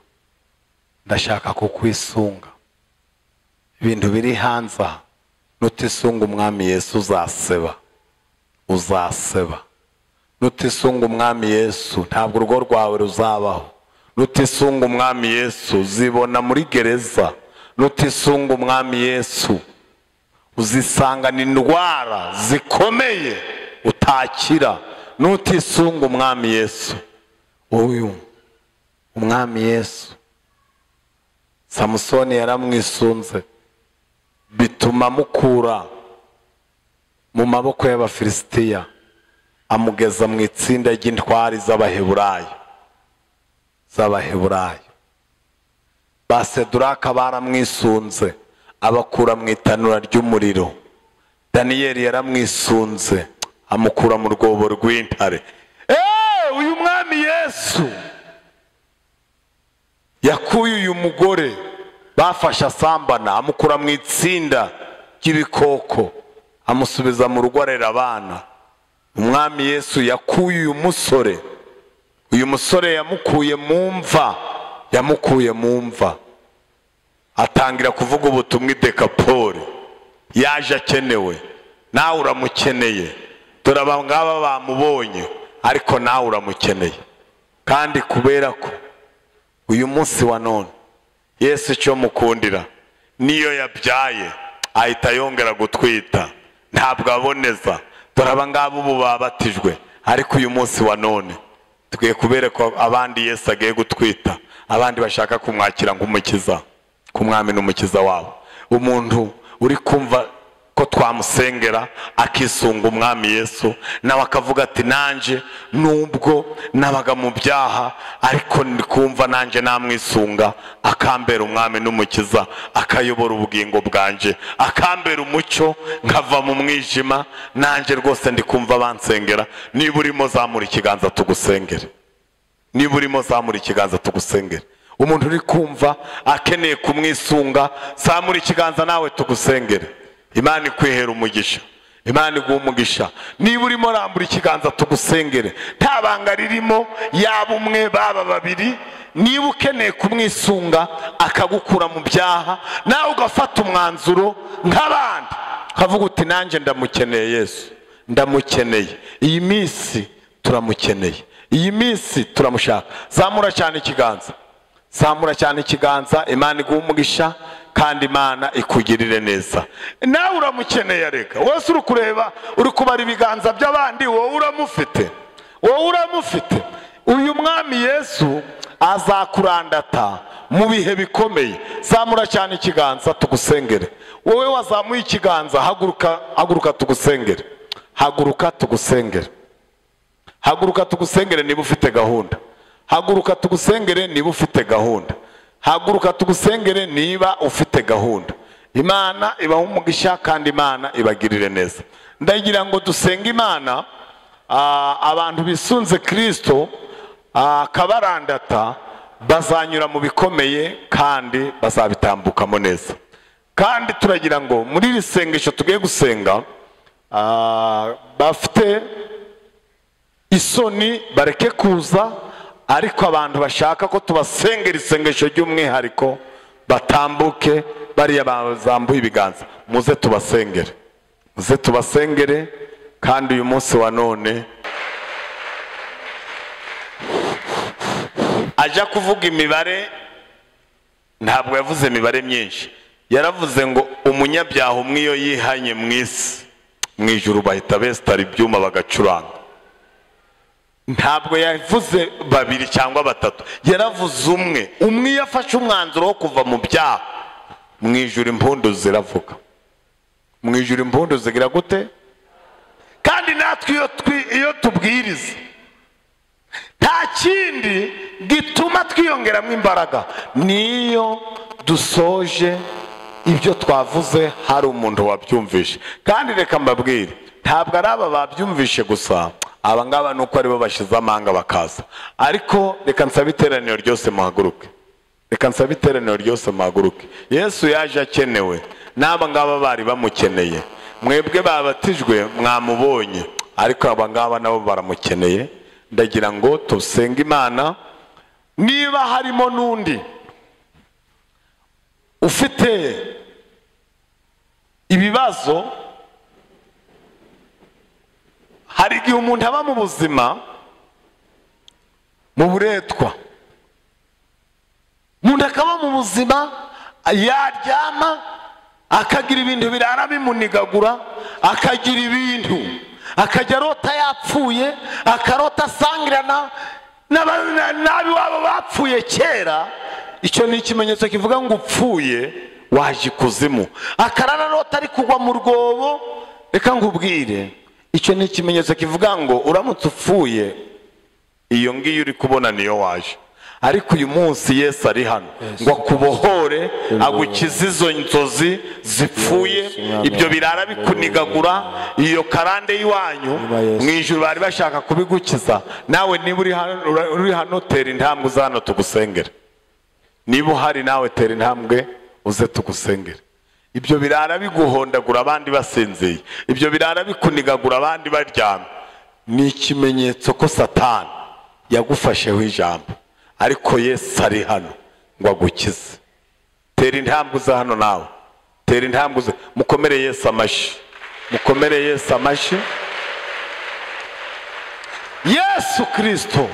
ndashaka kukwisunga. Ibintu biri hanze aha, nutisunga umwami Yesu uzaseba, uzaseba. Nutisunga umwami Yesu ntabwo urugo rwawe ruzabaho. Nutisunga umwami Yesu uzibona muri gereza. Nutisunga umwami Yesu uzisangana indwara zikomeye utakira. Nutisunga umwami Yesu, uyu umwami Yesu Samusoni yaramwisunze bituma mukura mu maboko y'Abafilisitiya, amugeza mu itsinda ry'intwari z'Abaheburayo, z'Abaheburayo. Ba Seduraka baramwisunze abakura mu itanura ry'umuriro. Daniyeli yaramwisunze amukura mu rwobo rw'intare. Uyu mwami Yesu yakuye uyu mugore bafashe asambana, amukura mu itsinda ry'ibikoko, amusubiza mu rugo arera abana. Umwami Yesu yakuye uyu musore, uyu musore yamukuye mu mva, yamukuye mu mva, atangira kuvuga ubutumwa i Dekapoli. Yaje akenewe, nawe uramukeneye. Dore aba ngaba bamubonye, ariko nawe uramukeneye. Kandi kubera ko uyu munsi wa none Yesu icyo mukundira, niyo yabyaye ahita yongera gutwita, ntabwo aboneza. Dore aba ngaba ubu babatijwe, ariko uyu munsi wa none tugiye kubereka abandi Yesu agiye gutwita, abandi bashaka kumwakira nk'umukiza, kumwami n'umukiza wabo. Umuntu uri kumva ko twamusengera akisunga umwami Yesu, nawe akavuga ati nanje nubwo nabaga mu byaha, ariko ndikumva nanje namwisunga, akambera umwami n'umukiza, akayobora ubugingo bwanje, akambera umucyo nkava mu mwijima, nanje rwose ndikumva bansengera. Niba urimo zamura ikiganza tugusengere, niba urimo zamura ikiganza tugusengere. Umuntu uri kumva akeneye kumwisunga, zamura ikiganza nawe tugusengere. Imana ikwihera umugisha, Imana iguha umugisha. Niba urimo rambura ikiganza tugusengere, nta banga ririmo, yaba umwe baba babiri. Niba ukeneye kumwisunga akagukura mu byaha, nawe ugafata umwanzuro nk'abandi, ukavuga uti nanjye ndamukeneye Yesu, ndamukeneye. Iyi minsi turamukeneye, iyi minsi turamushaka. Zamura cyane ikiganza, zamura cyane ikiganza. Imana iguha umugisha kandi Imana ikugirire neza. Nawe uramukeneye, reka wese uri kureba, uri kubara ibiganza by'abandi, wowe uramufite, wowe uramufite. Uyu mwami Yesu azakurandata mu bihe bikomeye. Zamura cyane ikiganza tugusengere. Wowe wazamuye ikiganza, haguruka, haguruka tugusengere, haguruka tugusengere, haguruka tugusengere niba ufite gahunda. Haguruka tugusengere niba ufite gahunda. Haguruka tugusengere niba ufite gahunda. Imana ibaha umugisha kandi Imana ibagirire neza. Ndagira ngo dusenge Imana. Abantu bisunze Kristo akabarandata bazanyura mu bikomeye kandi bazabitambukamo neza. Kandi turagira ngo muri iri sengesho tugiye gusenga, bafite isoni bareke kuza, ariko abantu bashaka ko tubasengera isengesho ry'umwihariko batambuke, bariya bazambuye ibiganza, muze tubasengere, muze tubasengere. Kandi uyu munsi wa none ajya kuvuga imibare, ntabwo yavuze imibare myinshi, yaravuze ngo umunyabyaha umwe iyo yihanye mu isi, mu ijuru bahita besitara ibyuma bagacuranga. Ntabwo yavuze babiri cyangwa batatu, yaravuze umwe. Umwe iyo afashe umwanzuro wo kuva mu byaha, mu ijuru impundu ziravuga. Mu ijuru impundu zigira gute? Kandi natwe iyo tubwiriza, nta kindi gituma twiyongeramo imbaraga, niyo dusoje ibyo twavuze hari umuntu wabyumvishe. Kandi reka mbabwire, ntabwo ari aba babyumvishe gusa, aba ngaba nuko aribo bashize amanga bakaza. Ariko reka nsabe iteraniro ryose muhaguruke. Reka nsabe iteraniro ryose muhaguruke. Yesu yaje akenewe, n'aba ngaba bari bamukeneye. Mwebwe babatijwe mwamubonye, ariko aba ngaba nabo baramukeneye. Ndagira ngo tusenge Imana. Niba harimo n'undi ufite ibibazo, hari igihe umuntu aba mu buzima mu buretwa, umuntu akaba mu buzima yaryama akagira ibintu birara bimunigagura, akagira ibintu akajya arota yapfuye, akarota asangirana n'abiwabo bapfuye kera. Icyo ni ikimenyetso kivuga ngo upfuye waje ikuzimu. Akarara arota ari kugwa mu rwobo. Reka nkubwire, icyo ni ikimenyetso kivuga ngo uramutse upfuye iyo ngiyo uri kubona niyo waje. Ariko uyu munsi Yesu ari hano ngo akubohore, agukize izo nzozi zipfuye, ibyo birara bikunigagura, iyo karande y'iwanyu mu ijuru bari bashaka kubigukiza. Nawe niba uri hano tera intambwe uze hano tugusengere. Niba uhari nawe tera intambwe uze tugusengere. Ibyo birara biguhondagura abandi basinziye, ibyo birara bikunigagura abandi baryamye, ni ikimenyetso ko Satani yagufasheho ijambo. Ariko Yesu ari hano ngo agukize. Tera intambwe uze hano nawe, tera intambwe uze. Mukomere Yesu amashyi, mukomere Yesu amashyi. Yesu Kristo,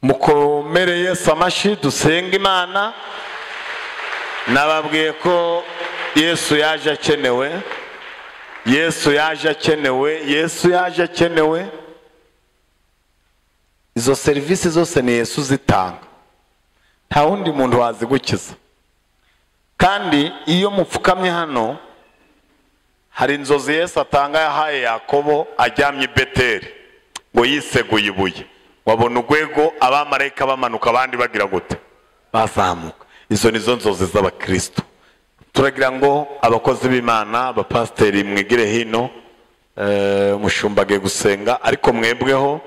mukomere Yesu amashyi. Dusenge Imana. Nababwiye ko Yesu yaje akenewe, Yesu yaje akenewe, Yesu yaje akenewe. Izo serivisi zose ni Yesu zitanga, nta wundi muntu wazigukiza. Kandi iyo mupfukamye hano, hari inzozi Yesu atanga yahaye Yakobo aryamye i Beteli ngo yiseguye ibuye, wabona urwego abamarayika bamanuka abandi bagira gute bazamuka. Izo nizo nzozi z'abakristo. Turagira ngo abakozi b'Imana, abapasiteri mwigire hino, umushumba agiye gusenga, ariko mwebweho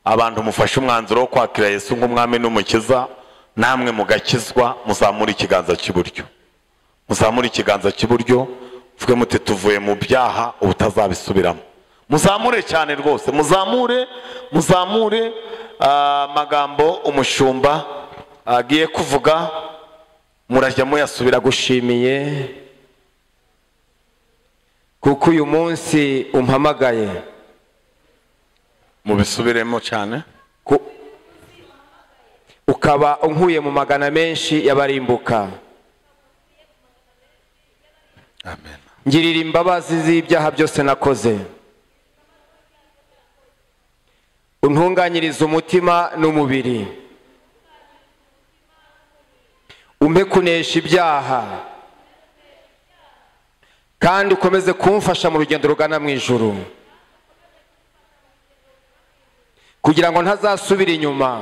abantu mufashe umwanzuro wo kwakira Yesu nk'umwami n'umukiza, namwe mugakizwa, muzamura ikiganza cy'iburyo, muzamura ikiganza cy'iburyo, mvuge muti tuvuye mu byaha ubutazabisubiramo. Muzamure cyane rwose, muzamure, muzamure. Amagambo umushumba agiye kuvuga murajya muyasubira. Gushimiye kuko uyu munsi umpamagaye. Mubisubiremo cyane. Ukaba unkuye mu magana menshi y'abarimbuka. Amen. Ngirira imbabazi z'ibyaha byose nakoze, untunganyirize umutima n'umubiri, umpe kunesha ibyaha, kandi ukomeze kumfasha mu rugendo rugana mu ijuru, kugira ngo ntazasubira inyuma.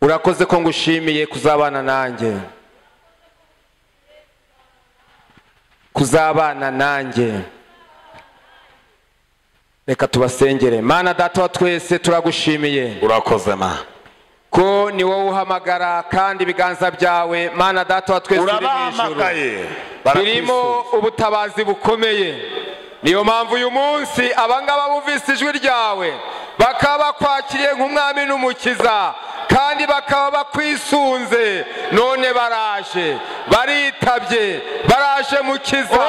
Urakoze ko ngushimiye kuzabana nanjye, kuzabana nanjye. Reka tubasengere. Mana Data wa twese, turagushimiye. Urakoze Mana ko ni wowe uhamagara, kandi ibiganza byawe Mana Data wa twese uri mu ijuru birimo ubutabazi bukomeye. Niyo mpamvu uyu munsi abangaba bumvise ijwi ryawe bakaba bakwakiriye nk'umwami n'umukiza, kandi bakaba bakwisunze, none baraje, baritabye, baraje mukiza.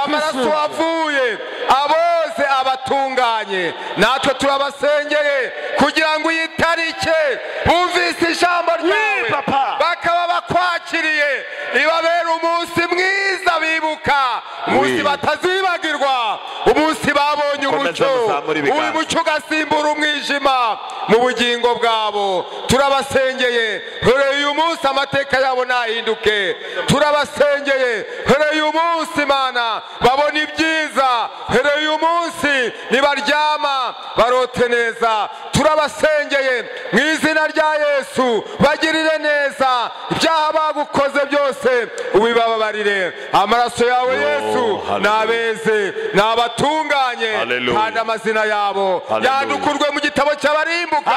Amaraso wavuye aboze abatunganye. Natwe turabasengeye kugira ngo iyi tarike bumvise ijambo ryawe bakaba bakwakiriye, ibabera umunsi mwiza bibuka, umunsi batazibagirwa, umunsi babonye umucyo, uyu mucyo ugasimbura umwijima mu bugingo bwabo. Turabasengeye hereye uyu munsi amateka yabo nahinduke. Turabasengeye hereye uyu munsi Mana babona ibyiza, hereye uyu munsi nibaryama barote neza. Turabasengeye mu izina rya Yesu, bagirire neza, ibyaha bagukoze byose ubibababarire. Amaraso yawe Yesu nabeze, nabatunganye, kandi amazina yabo yandukurwe mu gitabo cy'abarimbuka.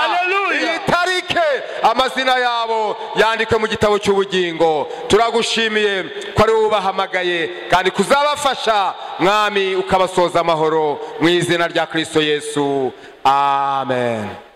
Iyi tarike Amazina yabo yandikwe mu gitabo cy'ubugingo. Turagushimiye ko ari wowe ubahamagaye kandi kuzabafasha, Mwami, ukabasoza amahoro, mu izina rya Kristo Yesu, amen.